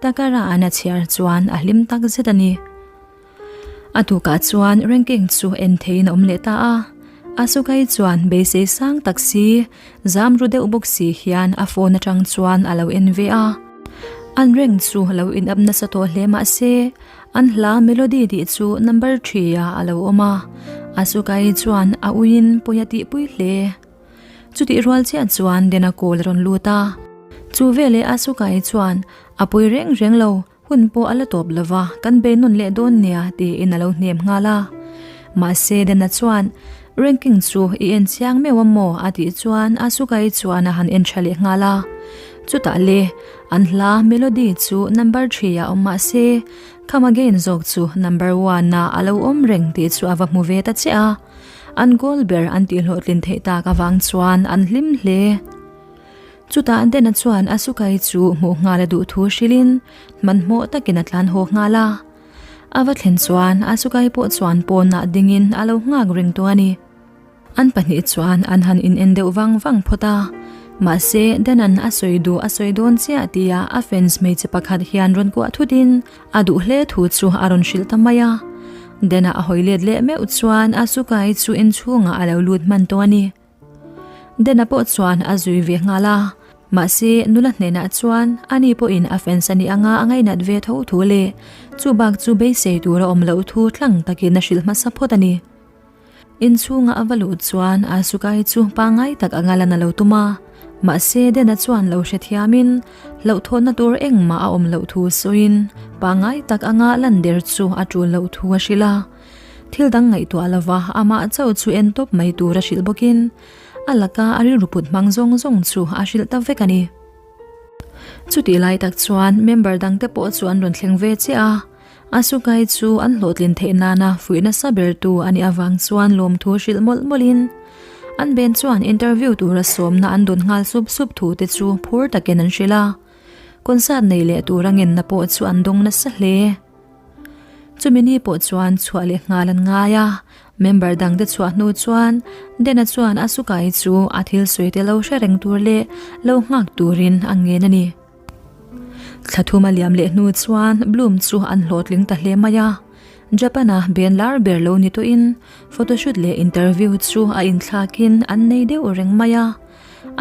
Speaker 1: Takara an a chhiar chuan a hlim tak zet a ni. A tukah chuan ranking chu en theiin a awm leh ta a, Asuka-i chuan beisei sang tak si, zam ru deuh bawk si hian a phone atang chuan a lo en ve a. An rank chu lo in up nasa tawh hle mah se, an hla melody tih chu number 3 ah a lo awm a, Asuka-i chuan a uiin pawi a tihpui hle. Chutih rual chiah chuan Dena call a rawn lut a, chu veleh Asuka-i chuan a pui reng reng lo. Hun pawh a la tawp lo va, kan bei nawn leh dawn nia tiin a lo hnem nghal a. Mahse Dana chuan, Ranking chu i en chiang meuh a maw? a tih chuan Asuka-i chuan a han en tha leh nghal a. Chutah le, an hla melody chu number threeah awm mahse, Come Again zawk chu number one-ah a lo awm reng tih chu a va hmu ve ta chiah a. An goal ber an tihhlawhtlin theih tak avang chuan an hlim hle. Chutah Dena chuan Asuka-i chu hmuh nghal a duh thu hrilhin hmanhmawh takin a tlan haw nghal a. A va thlen chuan Asuka-i pawh chuan pawnah dingin a lo nghak reng tawh a ni. An pahnih chuan an han in en deuh vang vang phawt a. Mahse, Dena'n a sawi duh a sawi dawn chiah tia a fans hmeichhe pakhat hian rawn kuah thutin a duh hle thu chu a rawn hrilh ta mai a. Dena a hawi let leh meuh chuan Asuka-i chu inchhungah a lo lut hman tawh a ni. Dena pawh chuan a zui ve nghal a, mahse nula hnenah chuan ani pawhin a fans a nih anga a ngainat ve tho thu leh chu bak chu beisei tur a awm loh thu tlang takin a hrilh hmasa phawt a ni. Inchhunga a va luh chuan Asuka-i chu pangngai tak anga lan a lo tum a, mahse Dena chuan lo hrethiamin hlauhthawnna tur engmah a awm loh thu sawiin pangngai tak anga lan der chu a tul loh thu a hrilh a. Thil dang ngaihtuah lova amah chauh chu en tawp mai tur a hrilh bawkin a laka a rilru put hmang zawng zawng chu a hrilh ta vek a ni. Chutih lai tak chuan member dangte pawh chu an rawn thleng ve chiah a, Asuka-i chu an hlawhtlin theih nana fuih nasa bertu a nih avang chuan lawmthu hrilh mawlh mawlhin an ben chuan interview tura sawmna an dawn nghal sup sup thu te chu phur takin an hrilh a, concert nei leh tura ngenna pawh chu an dawng nasa hle. Chumi ni pawh chuan chhuah leh nghal an ngai a, member dangte chhuah hnu chuan Dena chuan Asuka-i chu a thil sawi te lo hre reng tur leh lo nghak turin a ngen a ni. Thla thum a liam leh hnu chuan Bloom chu an hlawhtling ta hle mai a, Japan-a ben lar ber lo ni tawhin photoshoot leh interview chu a inthlakin an nei deuh reng mai a,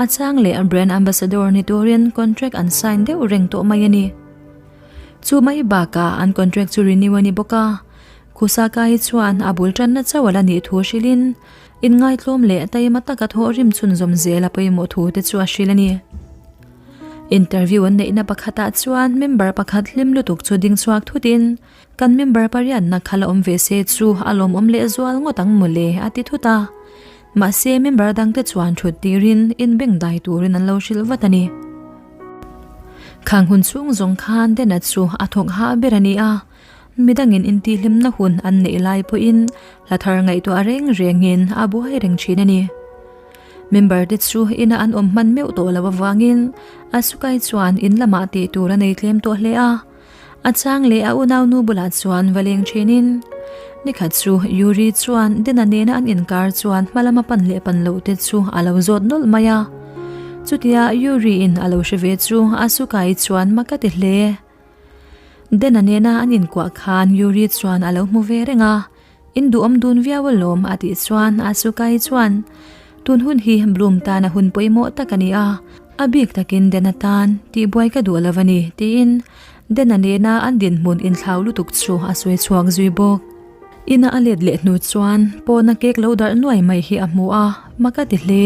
Speaker 1: a chang leh brand ambassador ni turin contract an sign deuh reng tawh mai a ni. Chu mai bakah an contract chu renew a ni bawk a, Kusaka hi chuan a bul tanna chauh a la nih thu hrilhin inngaitlawm leh taima taka thawhrim chhunzawm zel a pawimawh thu te chu a hrilh a ni. Interview an neihna pakhatah chuan member pakhat hlim lutuk chu ding chhuak thutin kan member pariatna kha la awm ve se chu a lawmawm lehzual ngawt ang mawle a ti thut a. Mahse member dangte chuan thut tirin inbengdai turin an lo hrilh vat a ni. Khang hun chhung zawng khan Dena chu a thawk hah ber a ni a, midangin intihhlimna hun an neih lai pawhin hla thar ngaihtuah reng rengin a buai reng thin a ni. Member te chu ina an awm hman meuh tawh loh avangin Asuka-i chuan in lamah tih tur a nei tlem tawh hle a, a chang leh a unaunu bulah chuan va leng thinin nikhat chu Yuri chuan Dena nena an inkar chuan hma lama pan leh pan loh te chu a lo zawt nawlh mai a. Chutia Yuri in a lo hre ve chu Asuka-i chuan mak a ti hle. Dena nena an inkuah khan Yuri chuan a lo hmu ve reng a, In duhawm dun viau alawm a tih chuan Asuka-i chuan Tun hun hi Bloom tana hun pawimawh tak a ni a, a bik takin Dena tan tihbuai ka duh lo a ni tiin Dena nena an dinhmun inthlau lutuk chu a sawi chhuak zui bawk. Ina a let leh hnu chuan pawna cake lo darh nuai mai hi a hmu a, mak a ti hle.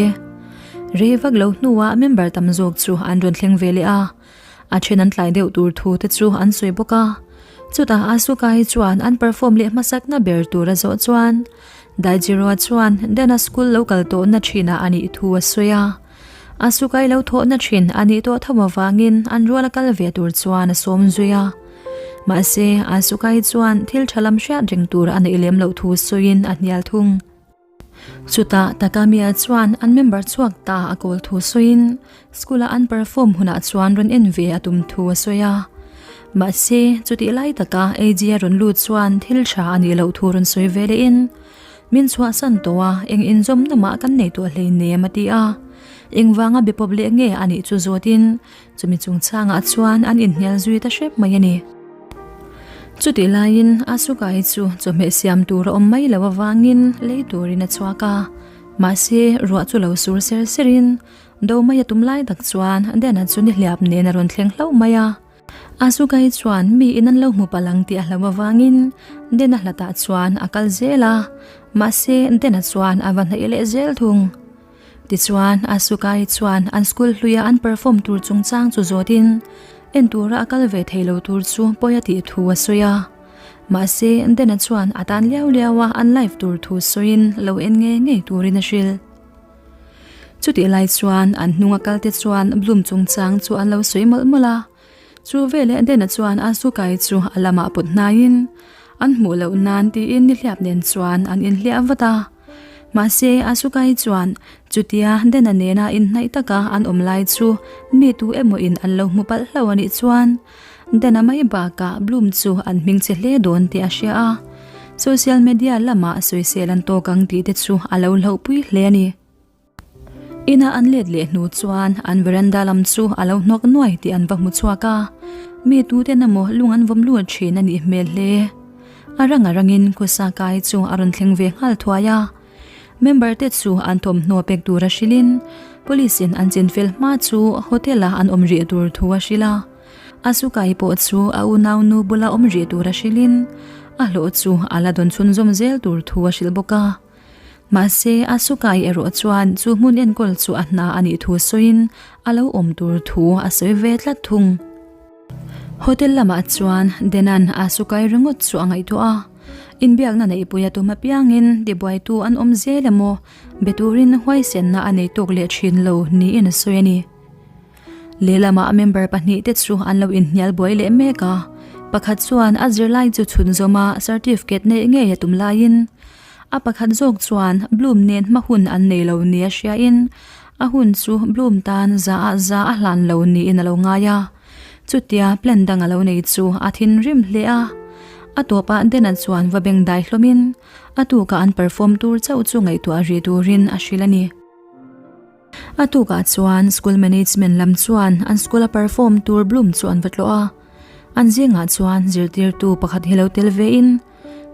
Speaker 1: Rei vak lo hnuah member tam zawk chu an rawn thleng ve leh a, A then an tlai deuh tur thu te chu an sawi bawk a. Chutah Asuka-i chuan an perform leh hmasakna ber tur a zawh chuan Daijiro-a chuan Dana school lo kal tawhna thinah a nih thu a sawi a. Asuka-i lo thawhna thin a nih tawh tho avangin an rual a kal ve tur chuan a sawm zui a. Mahse, Asuka-i chuan thil tha lam hriat reng tur a neih lem loh thu sawiin a hnial thung. Chutah Takamiya chuan an member chhuak ta a kawl thu sawiin school-a an perform hunah chuan rawn en ve a tum thu a sawi a. Mahse, chutih lai taka Eiji a rawn lut chuan thil tha a nih loh thu rawn sawi ve lehin, Min chhuahsan tawh a, eng inzawmna mah kan nei tawh hleinem a ti a. Engvanga be pawp leh nge a nih chu zawtin Chumi chungchangah chuan an inhnial zui ta hrep mai a ni. Chutih laiin Asuka-i chu chawhmeh siam tur a awm mai loh avangin lei turin a chhuak a. Mahse, ruah chu lo sur ser serin do mai a tum lai tak chuan Dana chu nihliap nen a rawn thleng hlauh mai a. Asuka-i chuan mi in an lo hmu palh ang tih a hlauh avangin Dana hlatah chuan a kal zel a, mahse Dana chuan a va hnaih leh zel thung. Tichuan, Asuka-i chuan an school hluia an perform tur chungchang chu zawtin, en tura a kal ve thei lo tur chu pawi a tih thu a sawi a. Mahse, Dena chuan a tan liau liau a an live tur thu sawiin lo en ngei ngei turin a hrilh. Chutih lai chuan an hnunga kalte chuan Bloom chungchang chu an lo sawi mawlh mawlh a. Chu veleh Dena chuan Asuka-i chu a lamah put hnaiin, an hmuh loh nan tiin nihliap nen chuan an inhliah vat a. Mahse, Asuka-i chuan chutia Dena nena inhnaih taka an awm lai chu mi tu emaw in an lo hmu palh hlauh a nih chuan Dena mai bakah Bloom chu an hming che hle dawn tih a hria a, social media lamah sawisel an tawk ang tih te chu a lo hlauhpui hle a ni. Ina an let leh hnu chuan an veranda lam chu a lo hnawk nuai tih an va hmu chhuak a, mi tuten emaw lung an vawm lut thin a nih hmel hle. A rang a rangin Kusakai chu a rawn thleng ve nghal thuai a, member te chu an thawmhnaw pek tura hrilhin police in an chinfel hma chu hotel a an awm rih tur thu a hrilh a. Asukai pawh chu a unaunu bula awm rih tura hrilhin a hlawh chu a la dawn chhunzawm zel tur thu a hrilh bawk a. Mahse, Asuka-i erawh chuan chu hmun enkawl chu a hna a nih thu sawiin a lo awm tur thu a sawi ve tlat thung. Hotel lamah chuan Denan Asuka-i ringawt chu a ngaihtuah a, inbiakna neihpui a tum apiangin tibuaitu an awm zel emaw be turin huaisenna a nei tawk leh thin lo niin a sawi a ni. Lehlamah member pahnihte chu an lo inhnial buai leh mek a, pakhat chuan a zirlai chu chhunzawma certificate neih ngei a tum laiin a pakhat zawk chuan Bloom nen hma hun an nei lo nia hriain a hun chu Bloom tan za ah za a hlan lo niin a lo ngai a. Chutia plan dang a lo nei chu a thinrim hle a, a tawpah Dena chuan va beng dai hlawmin a tukah an perform tur chauh chu ngaihtuah rih turin a hrilh a ni. A tukah chuan school management lam chuan an school a perform tur Bloom chu an va tlawh a, an zingah chuan zirtirtu pakhat hi lo tel ve in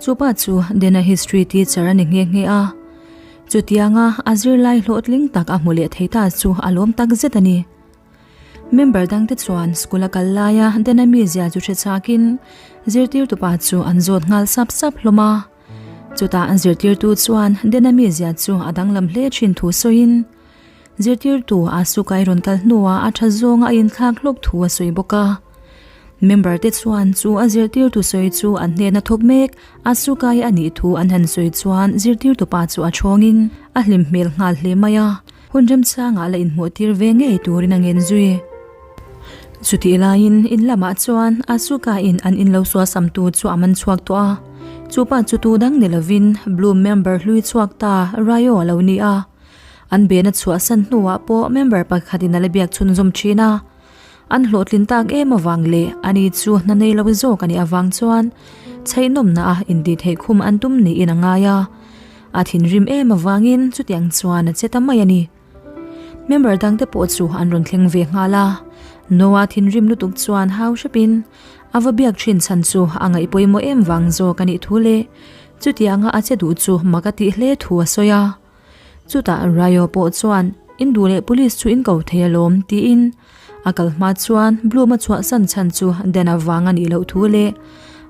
Speaker 1: chupa chu Dena history teacher a ni nghe nghe a. Chutianga a zirlai hlawhtling tak a hmu leh thei ta chu a lawm tak zet a ni. Member dangte chuan school a kal laia Dena mizia chu hre chhakin zirtirtupa chu an zawt nghal sap sap hlawm a. Chutah an zirtirtu chuan Dena mizia chu a danglam hle thin thu sawiin, zirtirtu Asuka i rawn kal hnuah a tha zawnga a inthlak hlawk thu a sawi bawk a. Member te chuan chu a zirtirtu sawi chu an hnena thawk mek Asuka i a nih thu an han sawi chuan zirtirtu pa chu a thawngin a hlim hmel nghal hle mai a, hun remchangah la inhmuhtir ve ngei turin a ngen zui. Chutih laiin in lamah chuan Asuka in an in lo suasam tu chu a man chhuak tawh a, chupa chu tu dang ni lovin Bloom member hlui chhuak ta Ryo a lo ni a. An bena chhuahsan hnuah pawh member pakhatin a la biak chhunzawm thin a. An hlawhtlin tak em avang leh ani chu hna nei lo zawk a nih avang chuan chheihnawmna a intihtheih khum an tum niin a ngai a. A thinrim em avangin chutiang chuan a che ta mai a ni. Member dangte pawh chu an rawn thleng ve nghal a, Noah thinrim lutuk chuan hau hrepin a va biak thin chhan chu a ngaih pawimawh em vang zawk a nih thu leh chutianga a che duh chu mak a tih hle thu a sawi a. Chutah Ryo pawh chuan in duh leh police chu in ko thei alawm tiin a kal hma chuan Bloom a chhuahsan chhan chu Dan avang a nih loh thu leh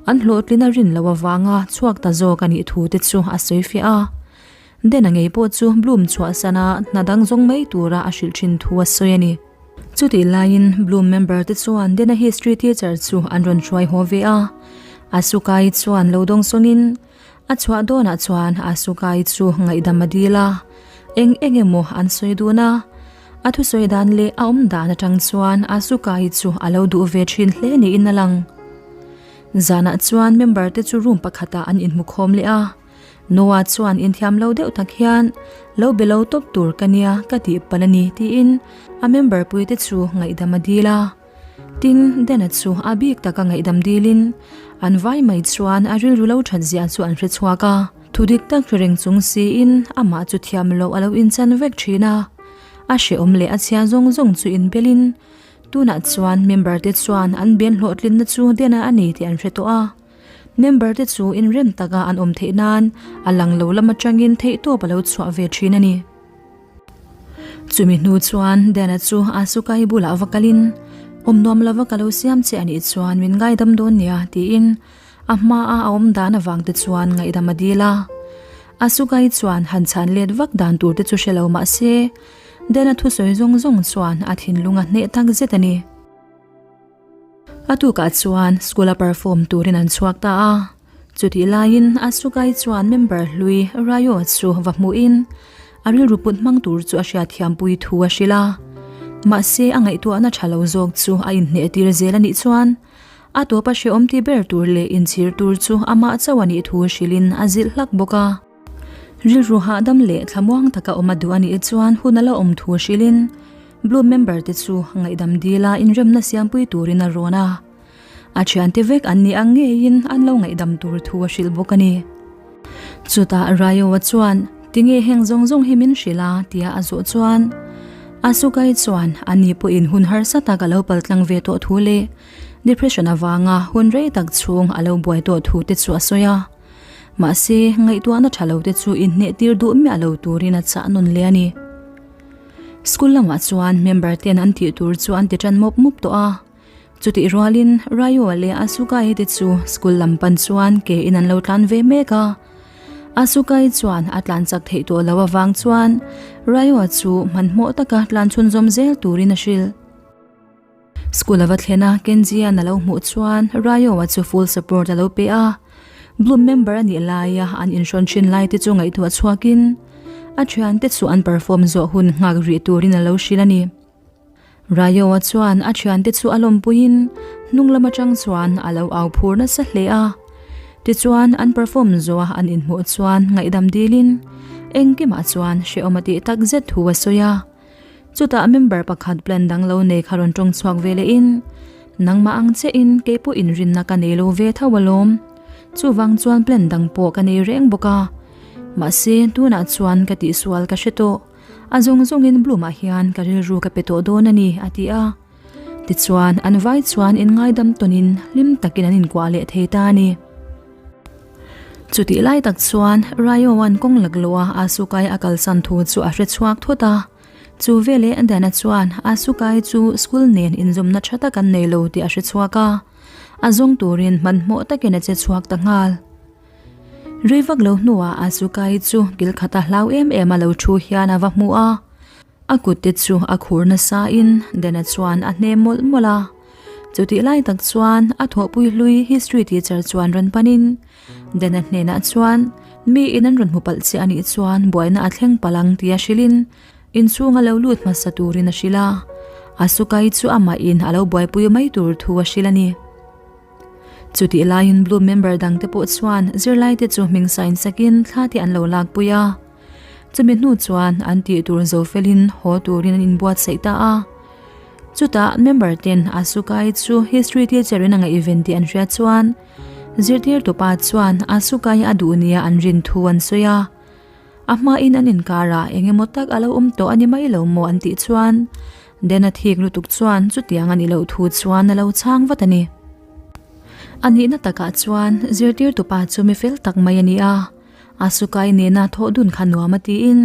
Speaker 1: an hlawhtlin a rin loh avanga chhuak ta zawk a nih thu te chu a sawi fiah a. Dena ngei pawh chu Bloom chhuahsana hna dang zawng mai tura a hrilh thin thu a sawi a ni. Chutih laiin Bloom member te chuan Dena history teacher chu an rawn hruai haw ve a. Asuka-i chuan lo dawng sawngin a chhuah dawnah chuan Asuka-i chu ngaihdam a dil a, eng eng emaw an sawi dun a. A thusawi dan leh a awm dan atang chuan Asuka-i chu a lo duh ve thin hle niin a lang. Zanah chuan member te chu room pakhatah an inhmukhawm leh a. Noah chuan inthiam lo deuh tak hian, Lo be lo tawp tur ka nia ka tih palh a ni tiin a member puite chu ngaihdam a dil a. Tin, Dan-a chu a bik taka ngaihdam dilin an vai mai chuan a rilru lo that zia chu an hre chhuak a. Thu dik tak hre reng chung siin amah chu thiam loh a lo inchan vek thin a. A hrehawm leh a chhia zawng zawng chu inbelin tunah chuan member te chuan an ben hlawhtlinna chu Dan-a a ni tih an hre tawh a. Member te chu inrem taka an awm theih nan a lang lo lam atangin theihtawp a lo chhuah ve thin a ni. Chumi hnu chuan Dana chu Asuka-i bulah va kalin, Awm nuam lova ka lo siam che a nih chuan min ngaidam dawn nia, tiin a hmaa a awm dan avang te chuan ngaihdam a dil a. Asuka-i chuan han chhan let vak dan tur te chu hre lo mah se, Dana thusawi zawng zawng chuan a thinlung a hneh tak zet a ni. A tukah chuan school a perform turin an chhuak ta a, chutih laiin Asukai chuan member hlui Rayo chu va hmuhin a rilru put hmang tur chu a hriatthiampui thu a hrilh a. Mahse a ngaihtuahna tha lo zawk chu a inhneh tir zel a nih chuan a tawp a hrehawm ti ber tur leh inchhir tur chu amah chauh a nih thu hrilhin a zilh hlak bawk a. Rilru hahdam leh thlamuang taka awm a duh a nih chuan hun a la awm thu hrilhin Blue member te chu ngaihdam dila inremna siampui turin a rawn a. A thiante vek an nih ang ngeiin an lo ngaihdam tur thu a hrilh bawk a ni. Chutah Raioa chuan tinge heng zawng zawng hi min hrilh a tia a zawh chuan Asukai chuan ani pawhin hun harsa tak a lo paltlang ve tawh thu leh depression avanga hun rei tak chhung a lo buai tawh thu te chu a sawi a. Mahse, ngaihtuahna tha lo te chu inhneh tir duh miah lo turin a chah nawn leh a ni. School lamah chuan member ten an tih tur chu an ti tan mawp mawp tawh a. Chutih rualin Raioa leh Asuka-i te chu school lam pan chuan ke in an lo tlan ve mek a. Asuka-i chuan a tlan chak theih tawh loh avang chuan Raioa chu hmanhmawh taka tlan chhunzawm zel turin a hrilh. School a va thlen a, Kenji-a'n a lo hmuh chuan Rayo-a chu full support a lo pe a. Bloom member a nih laia an inhrawn thin lai te chu ngaihtuah chhuakin a thiante chu an perform zawh hun nghak rih turin a lo hrilh a ni. Rayo-a chuan a thiante chu a lawmpuiin hnung lam atang chuan a lo au phur nasa hle a. Tichuan an perform zawha an inhmuh chuan ngaihdam dilin engkimah chuan hrehawm a tih takzet thu a sawi a. Chutah member pakhat plan dang lo nei kha rawn tawng chhuak ve leh in, Nangmah ang che in kei pawh inrinna ka nei lo ve tho alawm. Chuvang chuan plan dang pawh ka nei reng bawk a. Mahse, tunah chuan ka tihsual ka hre tawh. A zawng zawngin Bloom-ah hian ka rilru ka pe tawh dawn a ni, a ti a. Tichuan, an vai chuan inngaidam tawnin hlim takin an inkuah leh thei ta a ni. Chutih lai tak chuan Raioan kawng laklawha Asukai a kalsan thu chu a hre chhuak thut a. Chu veleh Dana chuan Asukai chu school nen inzawmna tha tak an nei lo tih a hre chhuak a, a zawng turin hmanhmawh takin a che chhuak ta nghal. Rei vak lo hnuah Asukai chu kil khata hlau em em a lo thu hian a va hmu a. A kut te chu a khur nasa in Dana chuan a hnem mawlh mawlh a. Chutih lai tak chuan a thawhpui hlui history teacher chuan rawn panin Dana hnenah chuan mi in an rawn hmu palh che anih chuan buaina a thleng palh ang tia hrilhin inchhung a lo lut hmasa turin a hrilh a. Asuka-i chu amah in a lo buaipui mai tur thu a hrilh a ni. Chutih laiin Blue member dangte pawh chuan zirlaite chu hming sain sakin thla te an lo lakpui a. Chumi hnu chuan an tih tur zo felin haw turin an inbuatsaih ta a. Chutah member ten Asuka-i chu history teacher in a ngaihven tih an hriat chuan zirtirtupa chuan Asuka-i a duh nia an rin thu an sawi a. A hmain an inkarah eng emaw tak a lo awm tawh a ni mai lo maw an tih chuan Dena thik lutuk chuan chutiang a nih loh thu chuan a lo chhang vat a ni. A nihna takah chuan zirtirtupa chu mi fel tak mai a ni a. Asuka-i nena thawh dun kha nuam a tiin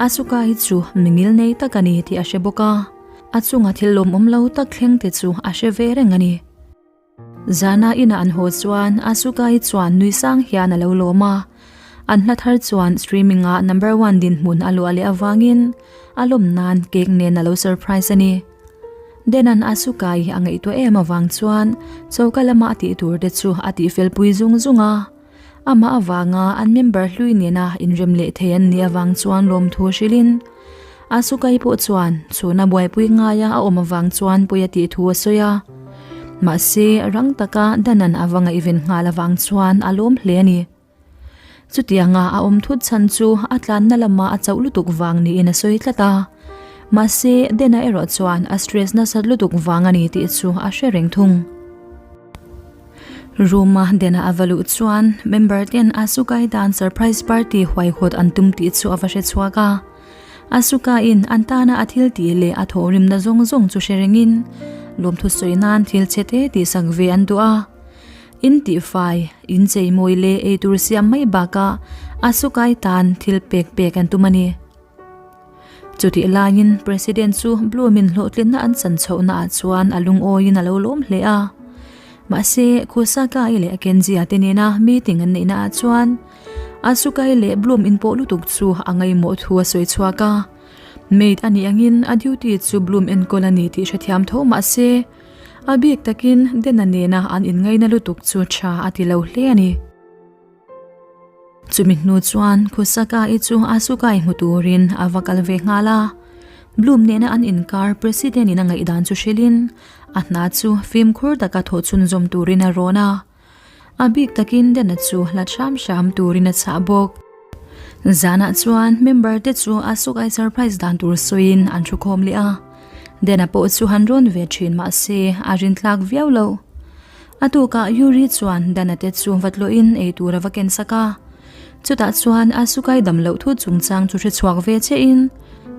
Speaker 1: Asuka-i chu mi ngil nei tak a ni tih a hre bawk a, a chunga thil lawmawm lo tak thleng te chu a hre ve reng a ni. Zana ina an haw chuan Asuka-i chuan nui sang hian a lo lawm a, an hla thar chuan streaming-ah number one dinhmun a luah leh avangin a lawm nan cake nen a lo surprise a ni. Denan Asuka-i a ngaihtuah em avang chuan choka lama a tih tur te chu a tihfel pui zung zung a. Amah avanga an member hlui nena inrem leh thei an nih avang chuan lawmthu hrilhin Asuka-i pawh chuan chhuna buaipui ngaia a awm avang chuan pawi a tih thu a sawi a. Mahse, rang taka Danan a va ngaihven nghal avang chuan a lawm hle a ni. Chutianga a awm thut chhan chu a tlanna lama a chauh lutuk vang niin a sawi tlat a. Mahse, Dena erawh chuan a stress nasat lutuk vang a ni tih chu a hre reng thung. Room-a Dena a va luh chuan member ten Asuka-i dan surprise party huaihawt an tum tih chu a va hre chhuak a. Asuka-in an tana a thil tih leh a thawhrimna zawng zawng chu hre rengin lawmthu sawi nan thil chhe te tihsak ve an duh a. In tihfai, in cheimawi leh eitur siam mai bakah Asuka-i tan thil pek pek an tum a ni. Chutih laiin President chu Bloom-in hlawhtlinna an chan chhohna ah chuan a lungawiin a lo lawm hle a. Mahse, Kusaka-i leh Kenji-a te nena meeting an neihna ah chuan Asuka-i leh Bloom inpawh lutuk chu a ngaihmawh thu a sawi chhuak a. Maid a nih angin a duty chu Bloom enkawl a ni tih hrethiam tho mahse, a bik takin Dena nena an inngaina lutuk chu tha a ti lo hle a ni. Chumi hnu chuan Kusaka-i chu Asuka-i hmu turin a va kal ve nghal a. Bloom nena an inkar President-in a ngaihdan chu hrilhin a hna chu fimkhur taka thawh chhunzawm turin a rawn a. A bik takin Dana chu hlat hram hram turin a chah bawk. Zanah chuan member te chu Asuka-i surprise dan tur sawiin an thukhawm leh a. Dana pawh chu han rawn ve thin mahse a rintlak viau lo. A tukah Yuri chuan Dana te chu va tlawhin ei tur a va ken sak a. Chutah chuan Asuka-i dam loh thu chungchang chu hre chhuak ve chiahin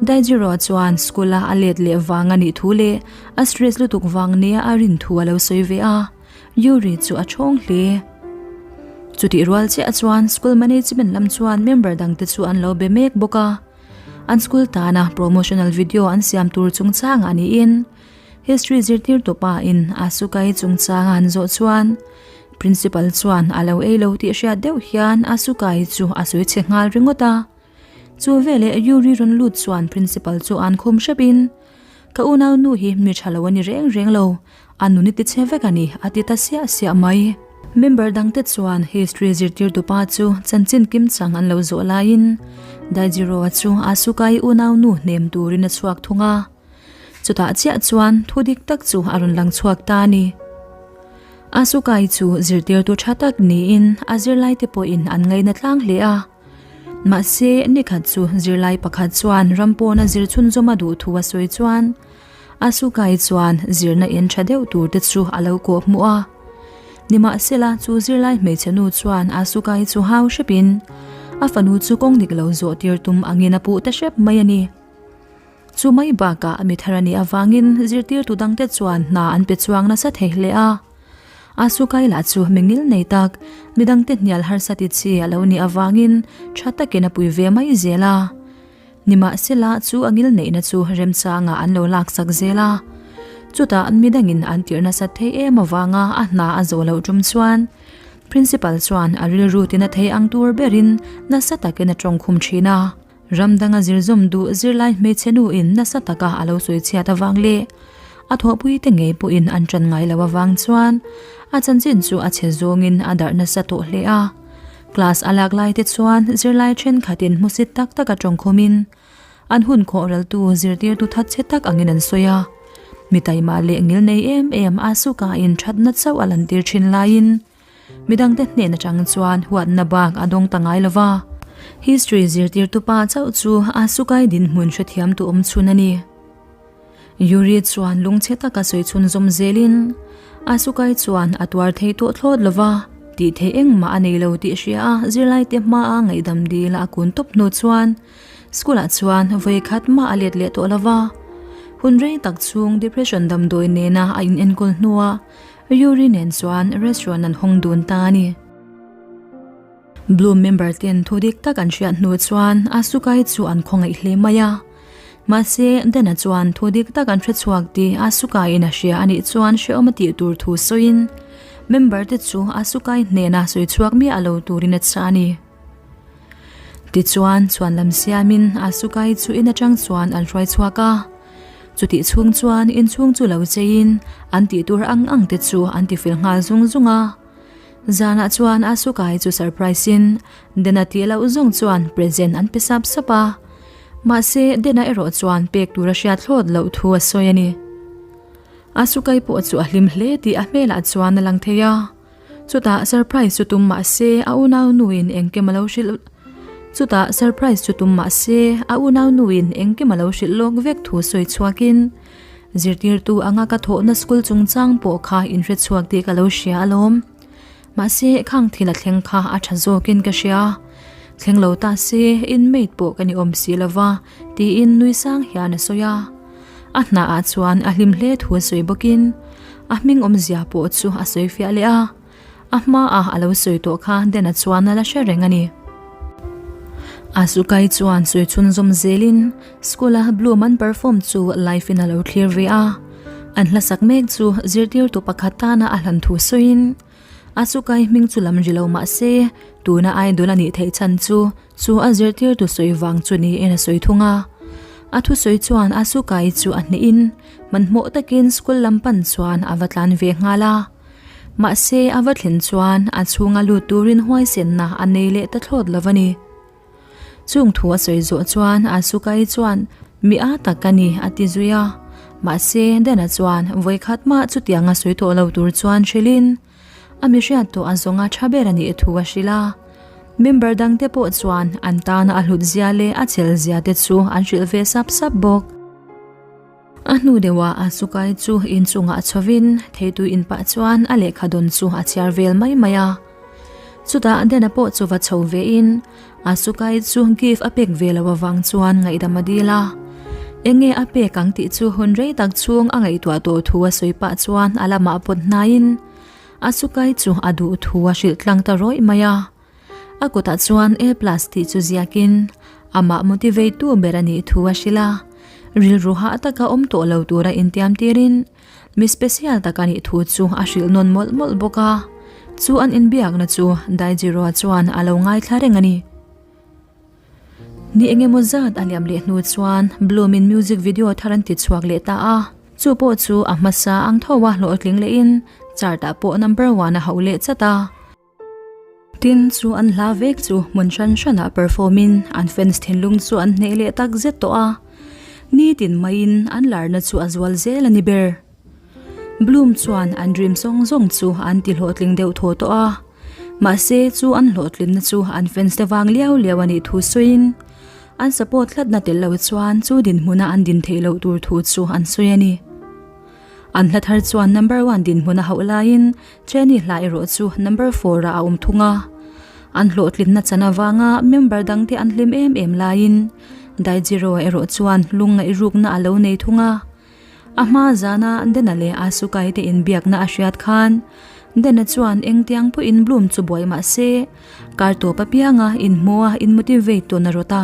Speaker 1: Daijiro chuan school-a a let leh vang a nih thu leh a stress lutuk vang nia a rin thu a lo sawi ve a, Yuri chu a thawng hle. Chutih rual chiah chuan school management lam chuan member dangte chu an lo be mek bawk a. An school tana promotional video an siam tur chungchangah niin History zirtir tawpa in Asuka-i chungchang a han zawh chuan Principal chuan a lo ei lo tih hriat deuh hian Asuka-i chu a sawi chhe nghal ringawt a. Chu veleh Yuri rawn lut chuan Principal chu an khum hrep in, Ka unau nu hi mi tha lo a ni reng reng lo, a nun i ti chhe vek a ni a ti ta siah siah mai. Member dangte chuan History zirtir tupa chu chanchin kimchang an lo zawh laiin Daijiro-a chu Asuka-i unau nu hnem turin a chhuak thung a. Chutah chiah chuan thu dik tak chu a rawn lang chhuak ta a ni. Asukai chu zirtirtu tha tak niin a zirlaite pawhin an ngaina tlang hle a. Mahse, nikhat chu zirlai pakhat chuan ram pawna zir chhunzawm a duh thu a sawi chuan Asukai chuan zirna in tha deuh tur te chu a lo kawh hmuh a. Nimahsela, chu zirlai hmeichhe nu chuan Asukai chu hau hrepin a fanu chu kawng dik lo zawh tir tum angin a puh ta hrep mai a ni. Chu mai bakah mi thar a nih avangin zirtirtu dangte chuan hna an pe chuang nasa thei hle a. Asukai lah chu mi ngil nei tak, midangte hnial harsa ti chi a lo nih avangin tha takin a pui ve mai zel a. Nimahsela chu a ngil neihna chu remchangah an lo laksak zel a. Chutah midangin an tirh nasat thei em avanga a hna a zawh loh tum chuan Principal chuan a rilru tina thei ang tur berin nasa takin a tawngkhum thin a. Ram danga zir zawm duh zirlai hmeichhe nuin nasa taka a lo sawi chhiat avang leh a thawhpuite ngei pawhin an ṭan ngai lo avang chuan a chanchin chu a chhe zawngin a darh nasa tawh hle a. Class a lak laite chuan zirlai ṭhenkhatin hmusit tak taka ṭawngkhumin an hun khawhraltu zirtirtu thatchhe tak angin an sawi a. Mi taima leh ngil nei em em Asuka-in ṭhatna chauh a lantir ṭhin laiin Midangte hnen atang chuan huatna bak a dawng ta ngai lova. History zirtirtu pa chauh chu Asukai dinhmun hrethiam tu awm chhun a ni. Yuri chuan lungchhe taka sawi chhun zawm zelin Asukai chuan a tuar thei tawh thlawt lova, tih theih engmah a nei lo tih hria a zirlaite hmaa ngaihdam dil a kun tawp hnu chuan School ah chuan vawi khat mah a let leh tawh lova. Hun rei tak chhung depression damdawi nena a inenkawl hnuah Yuri nen chuan restaurant an hawng dun ta a ni. Bloom member ten thu dik tak an hriat hnu chuan Asuka-i chu an khawngaih hle mai a. Mahse, Dana chuan thu dik tak an hre chhuak tih Asuka-in a hria a nih chuan hrehawm a tih tur thu sawiin member te chu Asuka-i hnena sawi chhuak miah lo turin a chah a ni. Tichuan, chhuan lam siamin Asuka-i chu in atang chuan an hruai chhuak a. Chutih chhung chuan inchhung chu lo cheiin an tih tur ang ang te chu an ti fel nghal zung zung a. Zanah chuan Asuka-i chu surprise in Dena tih loh zawng chuan present an pe sap sap a. Mahse Dena erawh chuan pek tur a hriat thlawt loh thu a sawi a ni. Asuka-i pawh chu a hlim hle tih a hmelah chuan a lang thei a. Chutah surprise chu tum mah se a unau nuin engkim a lo hrilh Chutah surprise chu tum mah se a unau nuin engkim a lo hrilh lawk vek thu sawi chhuakin zirtirtu anga ka thawhna school chungchang pawh kha inhre chhuak tih ka lo hria alawm. Mahse khang thil a thleng kha a tha zawkin ka hria. Thleng lo ta se inmate pawh ka ni awm si lova tiin nui sang hian a sawi a. A hnaah chuan a hlim hle thu a sawi bawkin a hming awmzia pawh chu a sawi fiah leh a, a hmaah a lo sawi tawh kha Dena chuan a la hre reng a ni. Asukai chuan sawi chhunzawm zelin school-a Bloom an perform chu live in a lo thlir ve a, an hlasak mek chu zirtirtu pakhat tana a hlan thu sawiin Asukai hming chu lam ri lo mah se tuna idol a nih theih chhan chu Chu a zirtirtu sawi vang chu niin a sawi thung a. A thusawi chuan Asuka-i chu a hnehin hmanhmawh takin school lam pan chuan a va tlan ve nghal a. Mahse a va thlen chuan a chhunga lut turin huaisenna a nei leh ta thlawt lo a ni. Chung thu a sawi zawh chuan Asuka-i chuan mi a tak ka ni a ti zui a. Mahse Dana chuan vawikhat mah chutianga sawi tawh lo tur chuan hrilhin A mi hriat tawh a zawnga tha ber a nih thu a hrilh a. Member dangte pawh chuan an tana a hlut zia leh a chel zia te chu an hrilh ve sap sap bawk. A hnu deuhah Asukai chu inchungah chhovin theitui in pah chuan a lehkha dawn chu a chhiar vel mai mai a. Chutah Dena pawh chu va chho vein Asukai chu gift a pek ve lo avang chuan ngaihdam a dil a. Enge a pek ang tih chu hun rei tak chhung a ngaihtuah tawh thu a sawi pah chuan a lamah pawt hnaiin Asukai chu a duh thu a hrilh tlang ta rawih mai a. A kutah chuan A plus tih chu ziakin amah motivate tu ber a nih thu a hrilh a. Rilru hah taka awm tawh lo tura intiam tirin Mi special tak a nih thu chu a hrilh nawn mawlh mawlh bawk a, chu an inbiakna chu Daijiro-a chuan a lo ngaithla reng a ni. Ni engemaw zat a liam leh hnu chuan Bloom-in music video thar an ti chhuak leh ta a, chu pawh chu a hmasa ang tho a hlawhtling lehin chart-ah pawh number one a hauh leh chat a. Tin, chu an hla vek chu hmun hran hranah perform in an fans thinlung chu an hneh leh tak zet tawh a, nitin maiin an larna chu a zual zel a ni ber. Bloom chuan an dream zawng zawng chu an ti hlawhtling deuh thaw tawh a, mahse chu an hlawhtlinna chu an fans te vang liau liau a nih thu sawiin an support tlatna tel lo chuan chu dinhmuna an din theih loh tur thu chu an sawi a ni. An hla thar chuan number one dinhmun a hauh laiin Jenny hla erawh chu number four ah a awm thung a. An hlawhtlinna chan avanga member dangte an hlim em em laiin Daijiro erawh chuan lungngaih rukna a lo nei thung a. A hma zana Dena leh Asuka-i te inbiakna a hriat khan Dena chuan engtiang pawhin Bloom chu buai mah se kar tawp apianga inhmua inmotivate tawn a rawt a.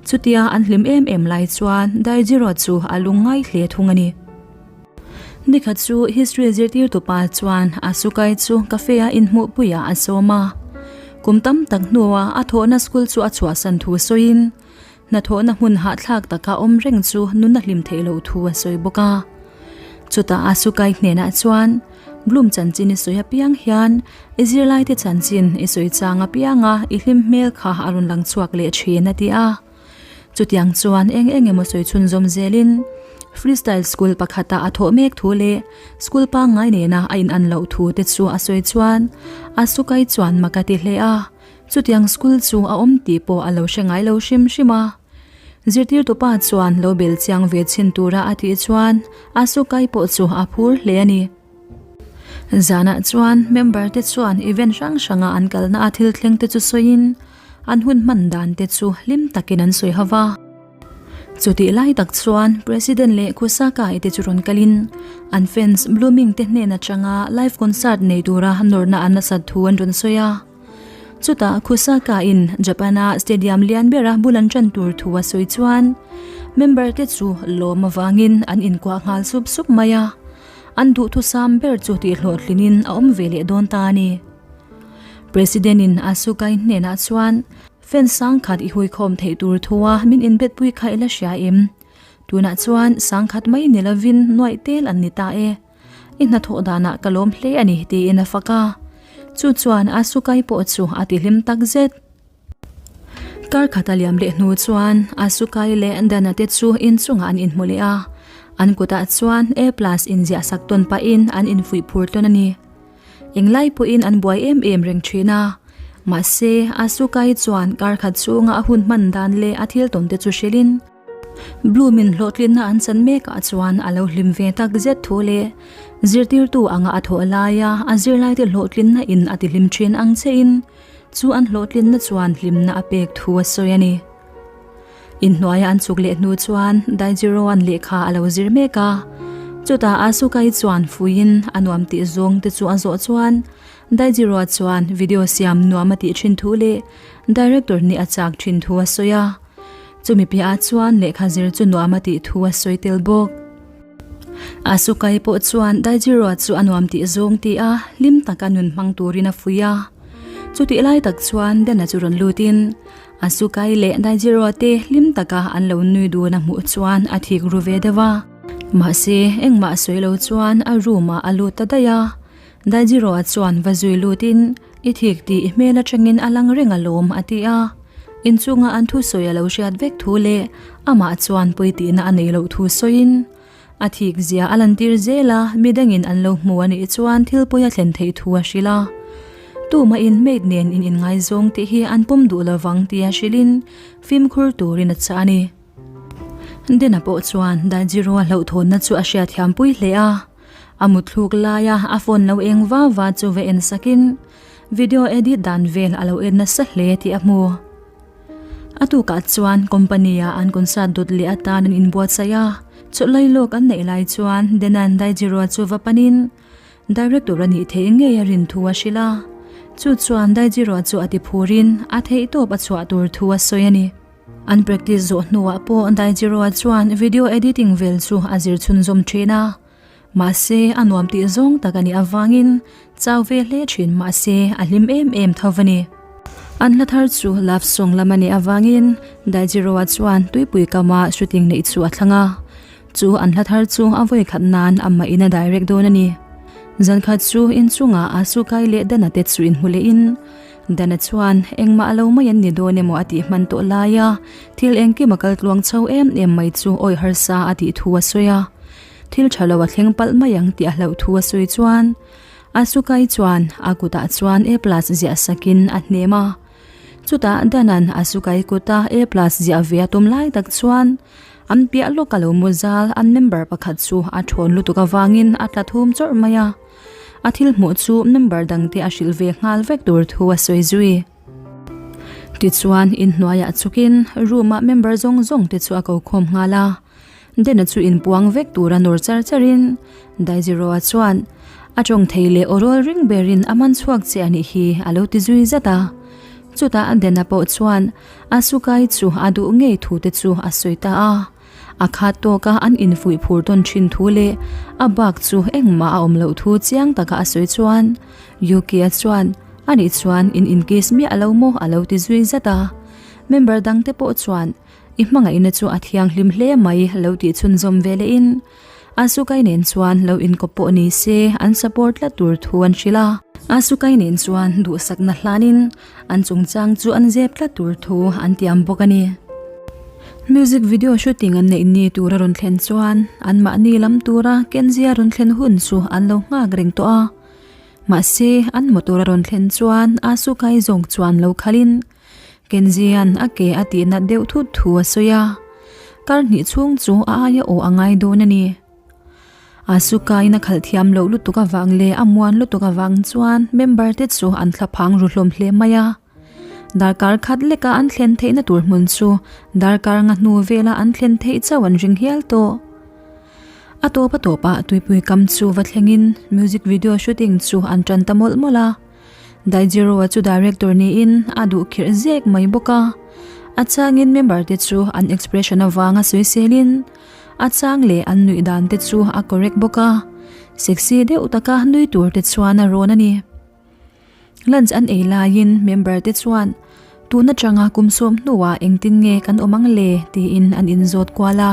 Speaker 1: Chutia an hlim em em lai chuan Daijiro chu a lungngai hle thung a ni. Nikhat chu history zirtirtu pa chuan Asukai chu cafe a inhmuhpuiah a sawm a. Kum tam tak hnuah a thawhna school chu a chhuahsan thu sawiin hnathawhna hmun hahthlak taka awm reng chu nun a hlim theih loh thu a sawi bawk a. Chutah Asukai hnenah chuan Bloom chanchin i sawi apiang hian i zirlaite chanchin i sawi chang apianga i hlim hmel kha a rawn lang chhuak leh thin a ti a. Chutiang chuan eng eng emaw sawi chhunzawm zelin Freestyle School pakhata a thawh mek thu leh school pangngai nena a inan loh thu te chu a sawi chuan Asukai chuan mak a ti hle a, chutiang school chu a awm tih pawh a lo hre ngai lo hrim hrim a. Zirtirtupa chuan lo bel chiang ve chhin tura a tih chuan Asukai pawh chu a phur hle a ni. Zanah chuan member te chuan event hrang hranga an kalna a thil thleng te chu sawiin an hun hman dan te chu hlim takin an sawi ho va. Chutih lai tak chuan President leh Kusaka-i te chu rawn kalin an fans Blooming te hnen atanga live concert nei tura nawrna an nasat thu an rawn sawi a. Chutah Kusaka-in Japan-a stadium lian bera bul an tan tur thu a sawi chuan member te chu lawm avangin an inkuah nghal sup sup mai a. An duhthusam ber chu tihhlawhtlinin a awm ve leh dawn ta a ni. President-in Asuka-i hnenah chuan, Fans sangkhat i huikhawm theih tur thua min inbetpui kha i la hria em? Tunah chuan sangkhat mai ni lovin nuaih tel an ni ta e. I hnathawh danah ka lawm hle a ni, tiin a fak a. Chu chuan Asukai pawh chu a ti hlim tak zet. Kar khat a liam leh hnu chuan Asukai leh Dana te chu inchungah an inhmu leh a. An kutah chuan A plus inziah sak tawn pahin an infuih phur tawn a ni. Englai pawhin an buai em em reng thin a. Mahse, Asukai chuan kar khat chhunga a hun hman dan leh a thil tawn te chu hrilhin, Bloom-in hlawhtlinna an chan mekah chuan a lo hlim ve tak zet thu leh zirtirtu anga a thawh laia a zirlaite hlawhtlinna in a ti hlim thin ang chein chu an hlawhtlinna chuan hlimna a pek thu a sawi a ni. Inhnuaia an chuk leh hnu chuan Daijiro-a'n lehkha a lo zir mek a, chutah Asuka-i chuan fuiin a nuam tih zawng te chu a zawh chuan Daijiro-a chuan video siam nuam a tih thin thu leh director nih a chak thin thu a sawi a. Chumi piahah chuan lehkha zir chu nuam a tih thu a sawi tel bawk. Asuka-i pawh chuan Daijiro-a chu a nuam tih zawng ti a, hlim taka nun hmang turin a fuih a. Chutih lai tak chuan Dana chu rawn lutin Asuka-i leh Daijiro-a te hlim taka an lo nui dun a hmuh chuan a thik ru ve deuh a. Mahse, engmah sawi lo chuan a room-ah a lut ta daih a. Daijiro-a chuan va zui lutin, I thik tih i hmel atangin a lang reng alawm, a ti a. Inchunga an thusawi a lo hriat vek thu leh amah chuan pawitihna a neih loh thu sawiin, a thik zia a lantir zel a, midangin an lo hmu a nih chuan thil pawi a thlen theih thu a hrilh a. Tumahin maid nen in inngaizawng tih hi an pawm duh lovang tia hrilhin fimkhur turin a chah a ni. Dena pawh chuan Daijiro-a hlauhthawnna chu a hriatthiampui hle a. A mutthluk laia a phone lo eng va va chu va en sakin video edit dan vel a lo en nasa hle tih a hmu. A tukah chuan company ah an concert dawt leh atan an inbuatsaih a, chawlhlai lawk an neih lai chuan Denan Daijiro chu va panin director a nih theih ngei a rin thu a hrilh a, chu chuan Daijiro chu a ti phurin a theihtawp a chhuah tur thu a sawi a ni. An practice zawh hnuah pawh Daijiro-a chuan video editing vel chu a zir chhunzawm thin a. Mahse, a nuam tih zawng tak a nih avangin chau ve hle thin mahse a hlim em em tho a ni. An hla thar chu love song lam a nih avangin Daijiro-a chuan tuipui kama shooting neih chu a thlang a. Chu an hla thar chu a vawi khat nan amah in a direct dawn a ni. Zan khat chu inchungah Asuka-i leh Dana te chu inhmu lehin Dana chuan engmah a lo mai an ni dawn emaw a tih hman tawh lai a, thil engkim a kal tluang chho em em mai chu awi harsa a tih thu a sawi a. Thil tha lo a thleng palh mai ang tih a hlauh thu a sawi chuan Asuka-i chuan a kutah chuan A plus ziah sakin a hnem a. Chutah Dana'n Asuka-i kuta A plus ziah ve a tum lai tak chuan an piah lawk a lo mu zal an member pakhat chu a thawn lutuk avangin a tla thum chawrh mai a. A thil hmuh chu member dangte a hrilh ve nghal vek tur thu a sawi zui. Tichuan, inhnuaiah chukin room-ah member zawng zawng te chu a ko khawm nghal a. Dena chu inpuang vek tura nawr char charin Daijiro-a chuan a tawng thei leh aw rawl ring berin a man chhuak che a nih hi a lo ti zui zat a. Chutah Dena pawh chuan Asuka-i chu a duh ngei thu te chu a sawi ta a. A khat tawka an infuih phur tawn thin thu leh a bak chu engmah a awm loh thu chiang taka a sawi chuan Yuki-a chuan a nih chuan in inkiss miah lo maw a lo ti zui zat a. Member dangte pawh chuan i hmangaihna chu a thianghlim hle mai lo tih chhunzawm ve lehin Asuka-i nen chuan lo inkawp pawh ni se an support tlat tur thu an hrilh a. Asuka-i nen chuan duhsakna hlanin An chungchang chu an zep tlat tur thu an tiam bawk a ni. Music video shooting an neih ni tura rawn thlen chuan anmahni lam tura Kenzie a rawn thlen hun chu an lo nghak reng tawh a. Mahse, an motor a rawn thlen chuan Asuka-i zawng chuan lo khalin Kenzie-a'n a ke a tih nat deuh thut thu a sawi a. Kar hnih chhung chu a aia aw a ngai dawn a ni. Asuka-in a khalh thiam loh lutuk avang leh a muan lutuk avang chuan member te chu an thla phang ru hlawm hle mai a. Darkar khat leka an thlen theihna tur hmun chu darkar nga hnu vela an thlen theih chauh an ring hial tawh. A tawp a tawpah tuipui kam chu va thlengin music video shooting chu an tan ta mawlh mawlh a. Daijiro-a chu director niin a duh khirh zek mai bawk a. A changin member te chu an expression avanga sawiselin A chang leh an nuih dan te chu a correct bawk a, sexy deuh taka nui tur te chuan a rawn a ni. Lunch an ei laiin member te chuan tun atanga kum sawm hnuah engtin nge kan awm ang le tiin an inzawt kual a.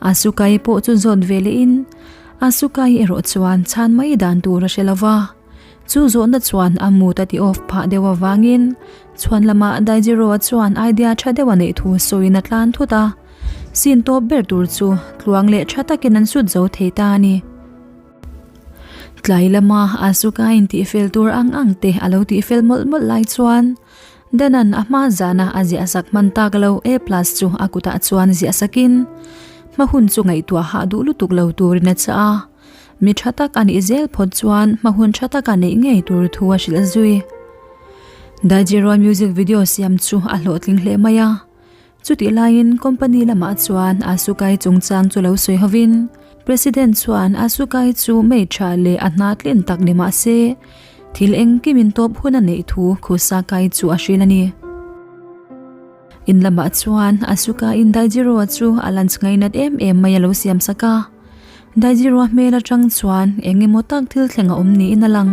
Speaker 1: Asuka-i pawh chu zawt ve lehin Asuka-i erawh chuan chhan mai dan tur a hre lo va. Chu zawhna chuan a mood a ti off phah deuh avangin chhuan lamah Daijiro-a chuan idea tha deuh a neih thu sawiin a tlan thut a. Scene tawp ber tur chu tluang leh tha takin an sut zo thei ta a ni. Tlai lama Asuka intihfel tur ang ang te a lo tihfel mawlh mawlh lai chuan Danan a hma zana a ziah sak hman tak lo A plus chu a kutah chuan ziah sakin hma hun chu ngaihtuah hah duh lutuk lo turin a chah a. Mi tha tak a nih zel phawt chuan hma hun tha taka neih ngei tur thu a hrilh zui. Daijiro music video siam chu a hlawhtling hle mai a. Chutih laiin company lamah chuan Asukai chungchang chu lo sawi hovin President chuan Asukai chu mei tha leh a hna tlin tak ni mah se thil engkimin tawp hun a neih thu Khusakai chu a hrilh a ni. In lamah chuan Asuka-in Daijiro-a chu a lunch ngainat em em mai a lo siam sak a. Daijiro-a hmel atang chuan eng emaw tak thil thleng a awm niin a lang.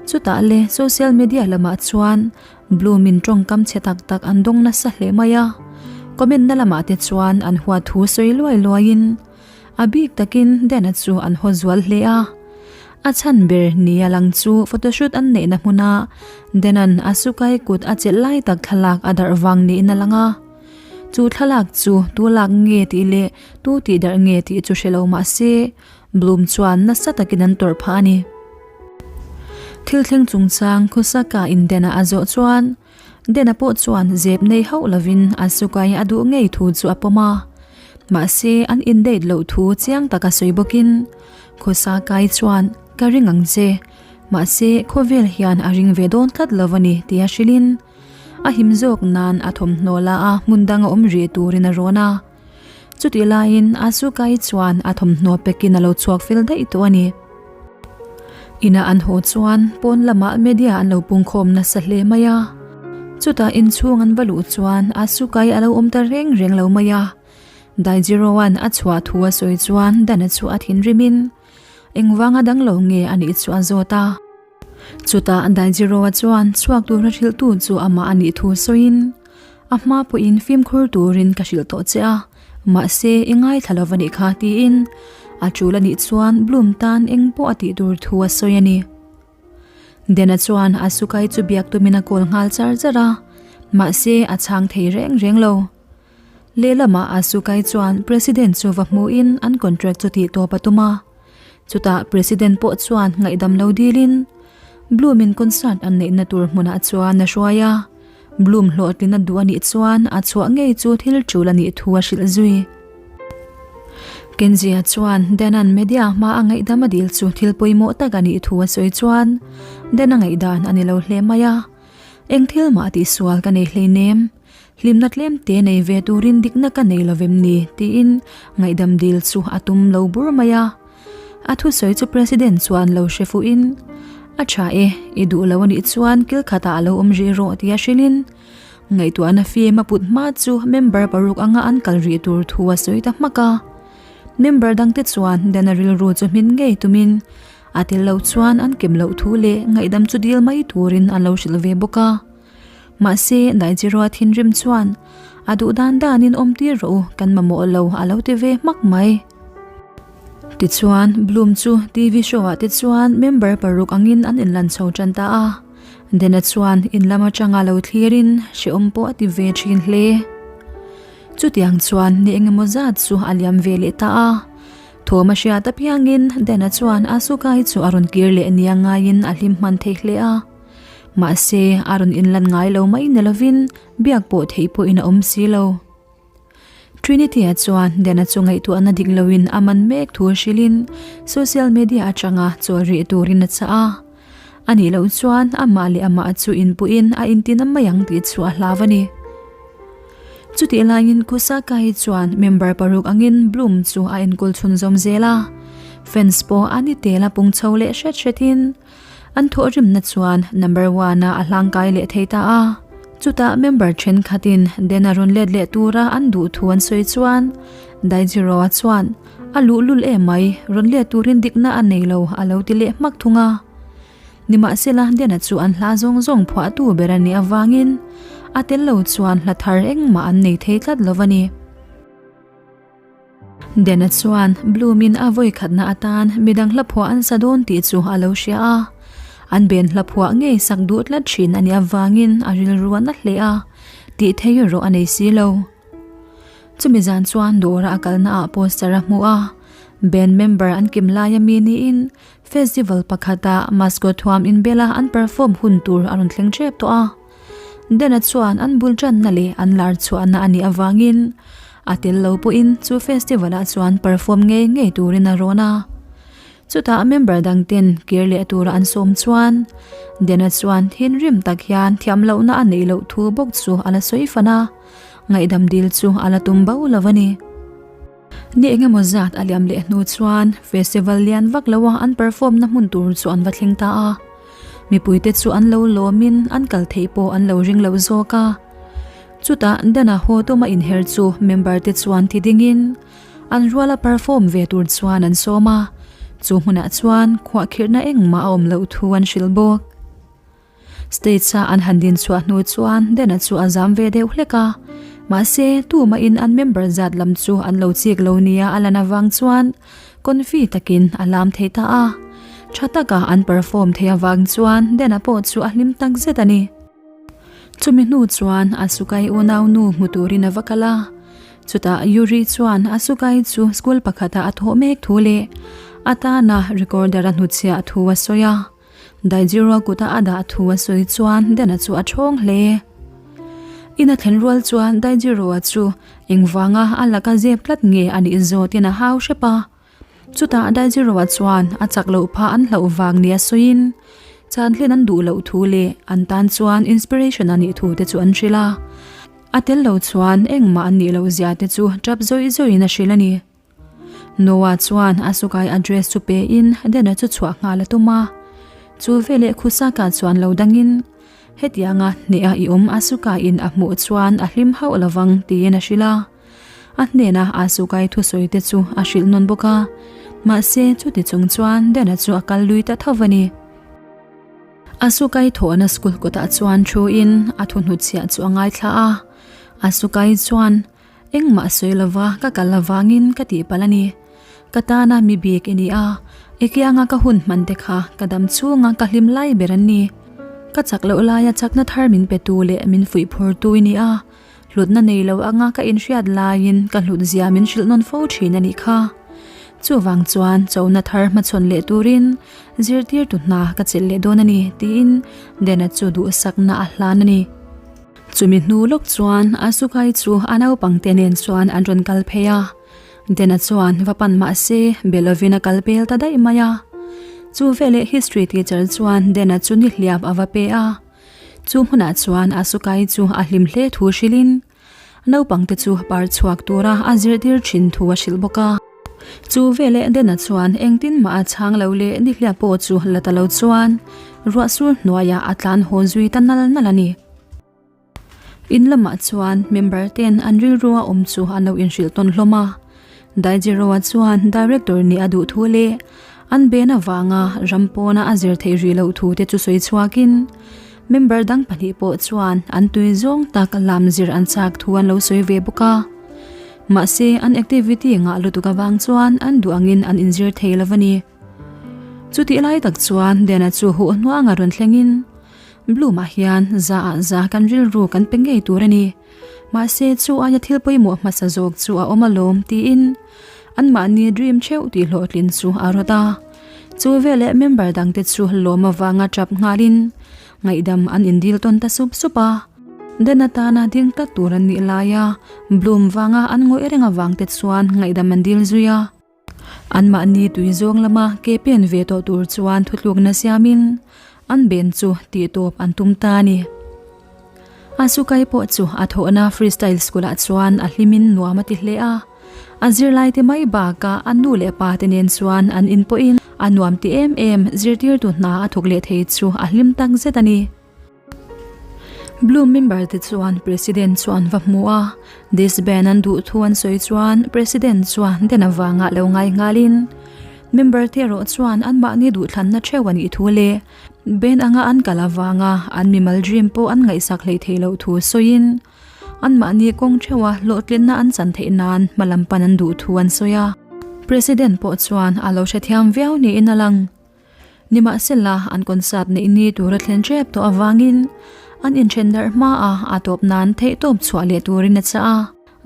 Speaker 1: Chutah le social media lamah chuan Bloom-in tawngkam chhe tak tak an dawng nasa hle mai a, comment na lamah te chuan an huat thu sawi luai luaiin a bik takin Dan-a chu an haw zual hle a. A chhan ber nia lang chu photoshoot an neihna hmuna Dan-a'n a sukai kut a chelh lai tak thlalak a darh vang niin a lang a. Chu thlalak chu tu lak nge tih leh tu tih darh nge tih chu hre lo mah se Bloom chuan nasa takin an tawrh phah a ni. Thil thleng chungchang Khusaka in Dena a zawh chuan Dena pawh chuan zep nei hauh lovin Asuka-i a duh ngei thu chu a pawm a. Mahse an in date loh thu chiang taka sawi bawkin Khusaka-i chuan ka ring ang che, mahse khawvel hian a ring ve dawn tlat lo a ni tia hrilhin a him zawk nan a thawmhnaw la a hmun danga awm rih turin a rawn a. Chutih laiin Asuka-i chuan a thawmhnaw pekin a lo chhuak fel daih tawh a ni. Inah an haw chuan pawn lamah media an lo pungkhawm nasa hle mai a. Chutah inchhung an va luh chuan Asuka-i a lo awm ta reng reng lo mai a. Daijiro-a'n a chhuah thu a sawi chuan Dana chu a thinrimin engvanga dang lo nge a nih chu a zawt a. Chutah Daijiro-a chuan chhuak tura hrilhtu chu amah a nih thu sawiin, A hma pawhin fimkhur turin ka hrilh tawh che a, mahse i ngaithla lo va nih kha tiin a tul a nih chuan Bloom tan eng pawh a tih tur thu a sawi a ni. Dena chuan Asuka-i chu biak tumin a kawl nghal char char a, mahse a chhang thei reng reng lo. Lehlamah Asuka-i chuan President chu va hmuhin an contract chu tih tawp a tum a. Chutah President pawh chuan ngaihdam lo dilin Bloom-in concert an neihna tur hmunah chuan a hruai a. Bloom hlawhtlin a duh a nih chuan a chhuah ngei chu thil tul a nih thu a hrilh zui. Kenji-a chuan Dan-a'n media hma a ngaihdam a dil chu thil pawimawh tak a nih thu a sawi chuan Dan-a ngaihdan a ni lo hle mai a. Eng thil mah tihsual ka nei hleinem. Hlimna tlem te nei ve turin dikna ka nei lovem ni? tiin ngaihdam dil chu a tum lo bur mai a. A thusawi chu President chuan lo hre fuhin, A tha e, i duh lo anih chuan kil khatah a lo awm rih rawh tia hrilhin ngaihtuahna fim a put hma chu member paruk anga an kal rih tur thu a sawi ta hmak a. Member dangte chuan Dana rilru chu hmin ngei tumin a tel lo chuan an kem loh thu leh ngaihdam chu dil mai turin an lo hrilh ve bawk a. Mahse, Daijirua thinrim chuan, A duh dan danin awm tir rawh u, kan mamawh lo, a lo ti ve hmak mai. Tichuan, Bloom chu TV show-ah te chuan member paruk angin an inlan chho tan ta a. Dena chuan in lam atanga lo thlirin hrehawm pawh a ti ve thin hle. Chutiang chuan ni engemaw zat chu a liam ve leh ta a. Thawm a hriat apiangin Dena chuan Asuka hi chu a rawn kir leh nia ngaiin a hlim hman thei hle a. Mahse, a rawn inlan ngai lo mai ni lovin biak pawh theih pawhin a awm si lo. Trinity-a chuan Dana chu ngaihtuahna dik loin a man mek thu hrilhin social media atanga chawl rih turin a chah a. A nih loh chuan amah leh amah chu inpuiin a intina mai ang tih chu a hlau a ni. Chutih laiin Kusaka-i chuan member paruk angin Bloom chu a enkawl chhunzawm zel a. Fans pawh a ni tel a pung chho leh hret hretin An thawhrimna chuan number one ah a hlangkai leh thei ta a. Chutah member thenkhatin Den a rawn let leh tura an duh thu an sawi chuan Daijiro-a chuan a luhlul em mai, rawn let turin dikna a nei lo a lo ti leh hmak thung a. Nimahsela Den-a chu an hla zawng zawng phuahtu ber a nih avangin a tel lo chuan hla thar engmah an nei thei tlat lo a ni. Dena chuan Bloom-in a vawi khatna atan midang hla phuah an sa dawn tih chu a lo hria a. An ben hla phuah ngei sak duh tlat thin a nih avangin a rilru a na hle a, tih thei erawh a nei si lo. Chumi zan chuan dawra a kalna ah poster a hmu a, band member an kim laia mi niin festival pakhata mascot thuam inbela an perform hun tur a rawn thleng tep tawh a. Dena chuan an bul tanna leh an lar chhuahna a nih avangin a tel lo pawhin chu festival ah chuan perform ngei ngei turin a rawn a. Chutah member dang ten kir leh tura an sawm chuan Dena chuan thinrim tak hian thiam lohna a neih loh thu bawk chu a la sawi fan a, ngaihdam dil chu a la tum bo lo a ni. Ni engemaw zat a liam leh hnu chuan festival lian vak loa an perform na hmun tur chu an va thleng ta a. Mipuite chu an lo lawmin an kal theih pawh an lo ring lo zawk a. Chutah Dana haw tuma inher chu member te chuan ti dingin an ruala perform ve tur chuan an sawm a, chu hmunah chuan khuahkhirhna engmah a awm loh thu an hrilh bawk. Stage a an han din chhuah hnu chuan Dana chu a zam ve deuh hlek a, mahse tumahin an member zat lam chu an lo chik lo nia a lan avang chuan confi takin a lam thei ta a. Tha taka an perform thei avang chuan Dana pawh chu a hlim tak zet a ni. Chumi hnu chuan Asukai unaunu hmu turin a va kal a, chutah Yuri chuan Asukai chu school pakhata a thawh mek thu leh atana recorder a hnutchhiah thu a sawi a. Daijiro kuta a dah thu a sawi chuan Dena chu a thawng hle. In a thlen rual chuan Daijiro-a chu engvanga a laka zep tlat nge a nih zawtin a hau hrep a. Chutah Daijiro-a chuan a chak loh phah an hlauh vang nia sawiin chan hlen an duh loh thu leh an tan chuan inspiration a nih thu te chu an hrilh a. A tel lo chuan engmah an nih loh zia te chu tap zawih zawihin a hrilh a ni. Noah chuan a sukai address chu pe in Dana chu chhuah nghal a tum a. Chu veleh Khusaka chuan lo dang in, Hetianga hneha i awm Asuka in a hmuh chuan a hlim hauh lovang tiin a hrilh a. A hnena Asukai thusawi te chu a hrilh nawn bawk a. Mahse chuti chung chuan Dana chu a kal lui ta tho a ni. Asukai thawhna school kawtah chuan thu in a thuhnutchhiah chu a ngaithla a. Asukai chuan Engmah sawi lova ka kal avangin ka tihpalh a ni. Ka tana mi bik i ni a, i kianga ka hun hman te kha ka dam chhunga ka hlim lai ber an ni. Ka chak loh laia chakna thar min pe tu leh min fuih phur tu i ni a, hlutna nei lo anga ka inhriat laiin ka hlut zia min hrilh nawn fo thin a nih kha. Chuvang chuan chona thar hmachhawn leh turin zirtirtu hna ka chelh leh dawn a ni tiin Dena chu duhsakna a hlan a ni. Chumi hnu lawk chuan Asukai chu a naupangte nen chuan an rawn kal phei a, Dena chuan va pan mah se be lovin a kal pel ta daih mai a. Chu veleh history teacher chuan Dena chu nihliap a va pe a, chu hmunah chuan Asukai chu a hlim hle thu hrilhin naupangte chu par chhuak tura a zirtir thin thu a hrilh bawk a. Chu veleh Dena chuan engtin mah a chhang lo leh nihliap pawh chu la ta lo chuan ruah sur hnuaiah a tlan haw zui ta nal nal a ni. In lamah chuan member ten an rilrua awm chu an lo inhrilh tawn hlawm a. Daijiroa chuan director nih a duh thu leh an ben avanga ram pawna a zir theih rih loh thu te chu sawi chhuakin member dang pahnih pawh chuan an tui zawng tak lam zir an chak thu an lo sawi ve bawk a. Mahse an activity ngah lutuk avang chuan an duh angin an inzir thei lo a ni. Chutih lai tak chuan Dena chu huh hnuanga rawn thlengin Bloom-ah hian za ah za kan rilru kan pe ngei tur a ni. Mahse chu aia thil pawimawh hmasa zawk chu a awm alawm tiin anmahni dream theuh tih hlawhtlin chu a rawt a. Chu veleh member dangte chu lawm avanga tap nghalin ngaihdam an indil tawn ta sup sup a. Den atana ding tlat tur an nih laia Bloom vanga an ngawih reng avangte chuan ngaihdam an dil zui a. Anmahni tui zawng lama ke pen ve tawh tur chuan thutlukna siamin an ben chu tihtawp an tum ta a ni. Asukai pawh chu a thawhna freestyle school-ah chuan a hlimin nuam a ti hle a. A zirlaite mai bakah a nu leh pa te nen chuan an inpawhin a nuam ti em em zirtirtu hna a thawk leh thei chu a hlim tak zet a ni. Blue member te chuan President chu an va hmu a, disband an duh thu an sawi chuan President chuan den avanga lo ngai nghalin member te erawh chuan anmahni duhthlanna theuh a nih thu leh band anga an kal avanga an mimal dream pawh an ngaihsak hleih theih loh thu sawiin. Anmahni kawng theuha hlawhtlinna an chan theih nan hma lam pan an duh thu an sawi a. President pawh chuan a lo hrethiam viau niin a lang. Nimahsela, an concert neih ni tura thlen tep tawh avangin an inthen darh hmaah a tawp nan theihtawp chhuah leh turin a chah a.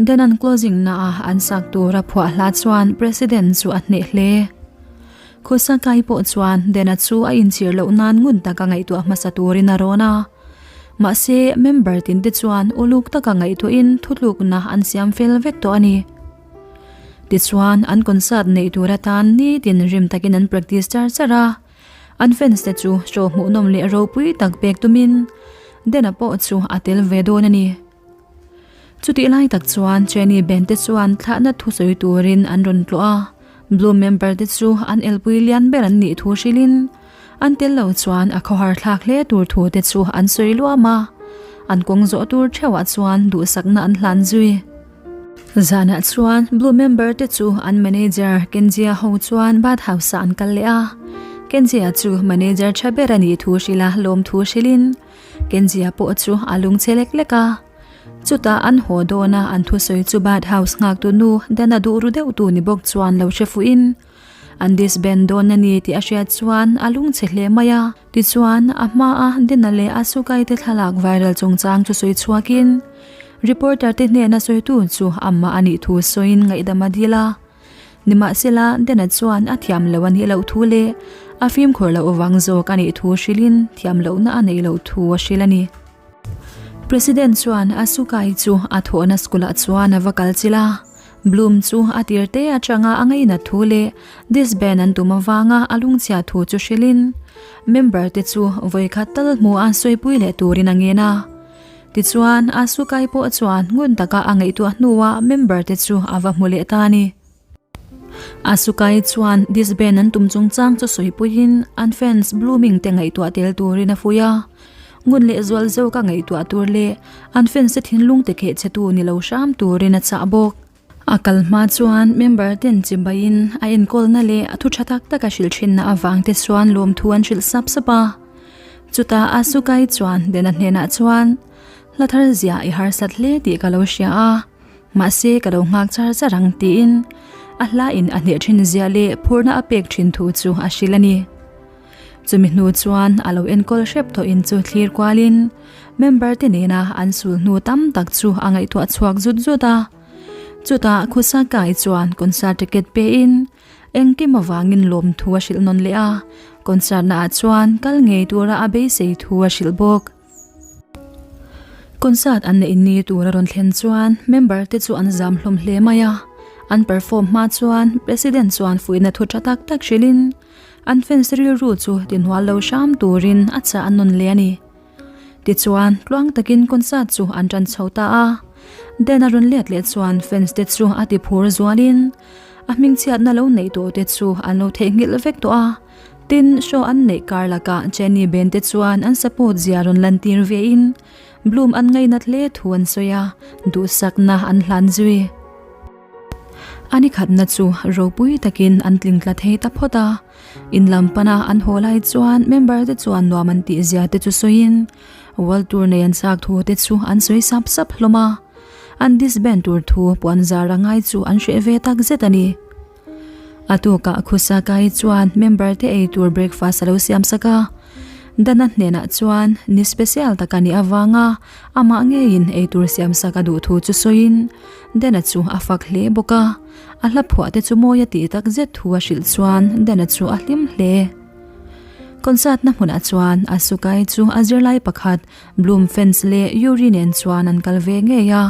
Speaker 1: Then an closing naah an sak tura phuah hla chuan President chu a hneh hle. Khusakai pawh chuan Dena chu a inchhir loh nan ngun taka ngaihtuah hmasa turin a rawn a. Mahse, member tinte chuan uluk taka ngaihtuahin thutlukna an siam fel vek tawh a ni. Tichuan, an concert neih tur atan nitin rim takin an practice char char a, an fans te chu show hmuhnawm leh ropui tak pek tumin Dena pawh chu a tel ve dawn a ni. Chutih lai tak chuan Jenny band te chuan thlahna thu sawi turin an rawn tlawh a, Blue member te chu an elpui lian ber an nih thu hrilhin an tel lo chuan a khawhar thlak hle tur thu te chu an sawi luam a, an kawng zawh tur theuhah chuan duhsakna an hlan zui. Zanah chuan Blue member te chu an manager Kenji-a ho chuan bathhouse ah an kal leh a. Kenji-a chu manager tha ber a nih thu hrilh a lawm thu hrilhin Kenji-a pawh chu a lungchhe lek lek a. Chutah an haw dawn a an thusawi chu bathhouse nghaktu nu Dana duh ru deuh tu ni bawk chuan lo hre fuhin an disband dawn a ni tih a hriat chuan a lungchhe hle mai a. Tichuan, a hmaa Dina leh Asuka-i te thlalak viral chungchang chu sawi chhuakin, reporter te hnena sawitu chu amah a nih thu sawiin ngaihdam a dil a. Nimahsela, Dina chuan a thiam lo a nih loh thu leh a fimkhur loh vang zawk a nih thu hrilhin thiam lohna a neih loh thu a hrilh a ni. President chuan Asuka-i chu a thawhna school-ah chuan a va kal chilh a. Bloom chu a tir te atanga a ngainat thu leh disband an tum avanga a lungchhia thu chu hrilhin member te chu vawikhat tal hmu a sawipui leh turin a ngen a. Tichuan, Asukai pawh chuan ngun taka a ngaihtuah hnuah member te chu a va hmu leh ta a ni. Asukai chuan disband an tum chungchang chu sawipuiin an fans Blooming te ngaihtuah tel turin a fuih a. Ngun leh zual zawk a ngaihtuah tur leh an fans te thinlung te kheh chhe tu ni lo hram turin a chah bawk. A kal hma chuan member ten chibaiin a enkawlna leh a thu tha tak tak a hrilh thinna avang te chuan lawmthu an hrilh sap sap a. Chutah Asukai chuan Dena hnenah chuan, Hla thar zia i harsat hle tih ka lo hria a, mahse ka lo nghak char char ang tiin a hla in a hneh thin zia leh phurna a pek thin thu chu a hrilh a ni. Chumi hnu chuan a lo enkawl hrep tawh in chu thlir kualin member te nena an sul hnu tam tak chu a ngaihtuah chhuak zut zut a. Chutah Khusakai chuan concert ticket pe in engkim avangin lawmthu a hrilh nawn leh a, concert naah chuan kal ngei tura a beisei thu a hrilh bawk. Concert an neih ni tur a rawn thlen chuan member te chu an zam hlawm hle mai a, an perform hma chuan President chuan fuihna thu tha tak tak hrilhin An fans rilru chu tinhual lo hram turin a chah a nawn leh a ni. Tichuan, tluang takin concert chu an tan chho ta a. Dan a rawn let leh chuan fans te chu a ti phur zualin a hmingchhiatna lo neih tawh te chu an lo theihnghilh vek tawh a. Tin, show an neih kar lakah Jennie Ben te chuan an support zia rawn lantir vein Bloom an ngainat hle thu an sawi a, duhsakna an hlan zui. A ni khatna chu ropui takin an tling tla thei ta phawt a, in lam pana an haw lai chuan member te chuan nuam an tih zia te chu sawiin World Tour nei an chak thu te chu an sawi sap sap hlawm a, an disband tur thu puan zar a ngai chu an hreh ve tak zet a ni. A tukah Khusakai chuan member te ei tur breakfast a lo siam sak a, Dana hnenah chuan ni special tak a nih avanga amah ngeiin ei tur siam sak a duh thu chu sawiin Dana chu a fak hle bawk a, a hla phuah te chu mawi a tih tak zet thu a hrilh chuan Dana chu a hlim hle. Concert na hmunah chuan Asukai chu a zirlai pakhat Bloom fans leh Yuri nen chuan an kal ve ngei a.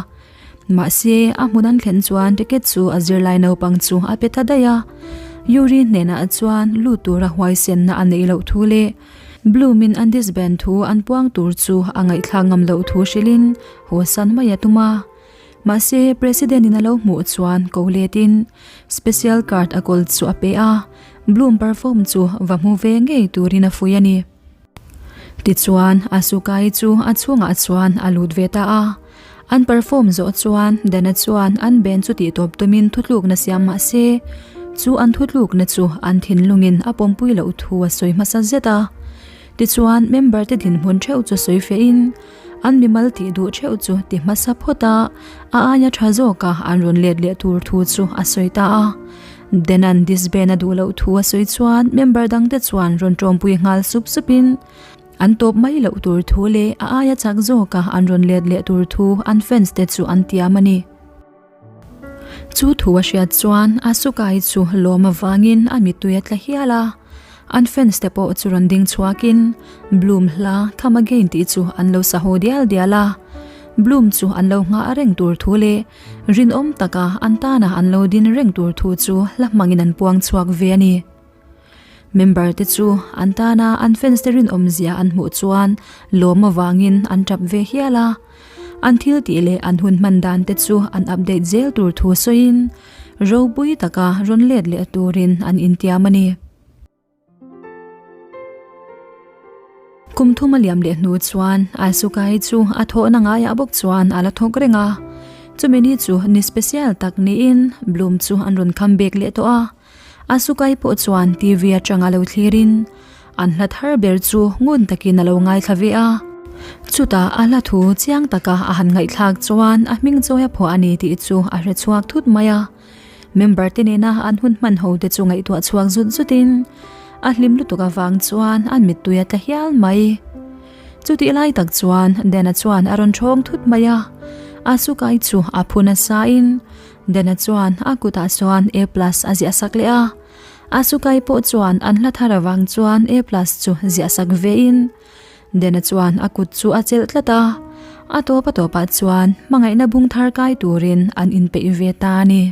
Speaker 1: Mahse, a hmun an thlen chuan ticket chu a zirlai naupang chu a pe ta daih a. Yuri hnenah chuan lut tura huaisenna a neih loh thu leh Bloom in an disband thu an puang tur chu a ngaihthlak ngam loh thu hrilhin haw san mai a tum a. Mahse, President in a lo hmuh chuan ko letin special card a kawl chu a pe a, Bloom perform chu va hmu ve ngei turin a fuih a ni. Tichuan, Asuka-i chu a chhungah chuan a lut ve ta a. An perform zawh chuan Dana chuan an band chu tihtawp tumin thutlukna siam mah se, chu an thutlukna chu an thinlungin a pawmpui loh thu a sawi hmasa zet a. Tichuan, member te dinhmun theuh chu sawi fehin, An mimal tih duh theuh chu ti hmasa phawt a, a aia tha zawka an rawn let leh tur thu chu a sawi ta a. Denan disband a duh loh thu a sawi chuan member dangte chuan rawn tawmpui nghal sup supin an tawp mai loh tur thu leh a aia chak zawka an rawn let leh tur thu an fans te chu an tiam a ni. Chu thu a hriat chuan Asuka-i chu lawm avangin a mittui a tla hial a, an fans te pawh chu rawn ding chhuakin Bloom hla Come Again tih chu an lo sa haw dial dial a. Bloom chu an lo nghah reng tur thu leh rinawm taka an tana an lo din reng tur thu chu hla hmangin an puang chhuak ve a ni. Member te chu an tana an fans te rinawmzia an hmuh chuan lawm avangin an tap ve hial a. An thil tih leh an hun hman dan te chu an update zel tur thu sawiin ropui taka rawn let leh turin an intiam a ni. Kum thum a liam leh hnu chuan Asuka-i chu a thawhna ngaiah bawk chuan a la thawk reng a. Chumi ni chu ni special tak niin Bloom chu an rawn come back leh tawh a. Asuka-i pawh chuan TV atanga lo thlirin an hla thar ber chu ngun takin a lo ngaithla ve a. Chutah a hla thu chiang taka a han ngaihthlak chuan a hming chawi a phuah a ni tih chu a hre chhuak thut mai a. Member te nena an hun hman ho te chu ngaihtuah chhuak zut zutin a hlim lutuk avang chuan an mittui a tla hial mai. Chutih lai tak chuan Dana chuan a rawn thawng thut mai a, Asuka-i chu a phu nasa in Dana chuan a kutah chuan A plus a ziah sak leh a, Asuka-i pawh chuan an hla thar avang chuan A plus chu ziah sak ve in Dena chuan a kut chu a chelh tlat a, a tawp a tawpah chuan hmangaihna bung thar kai turin an inpeih ve ta a ni.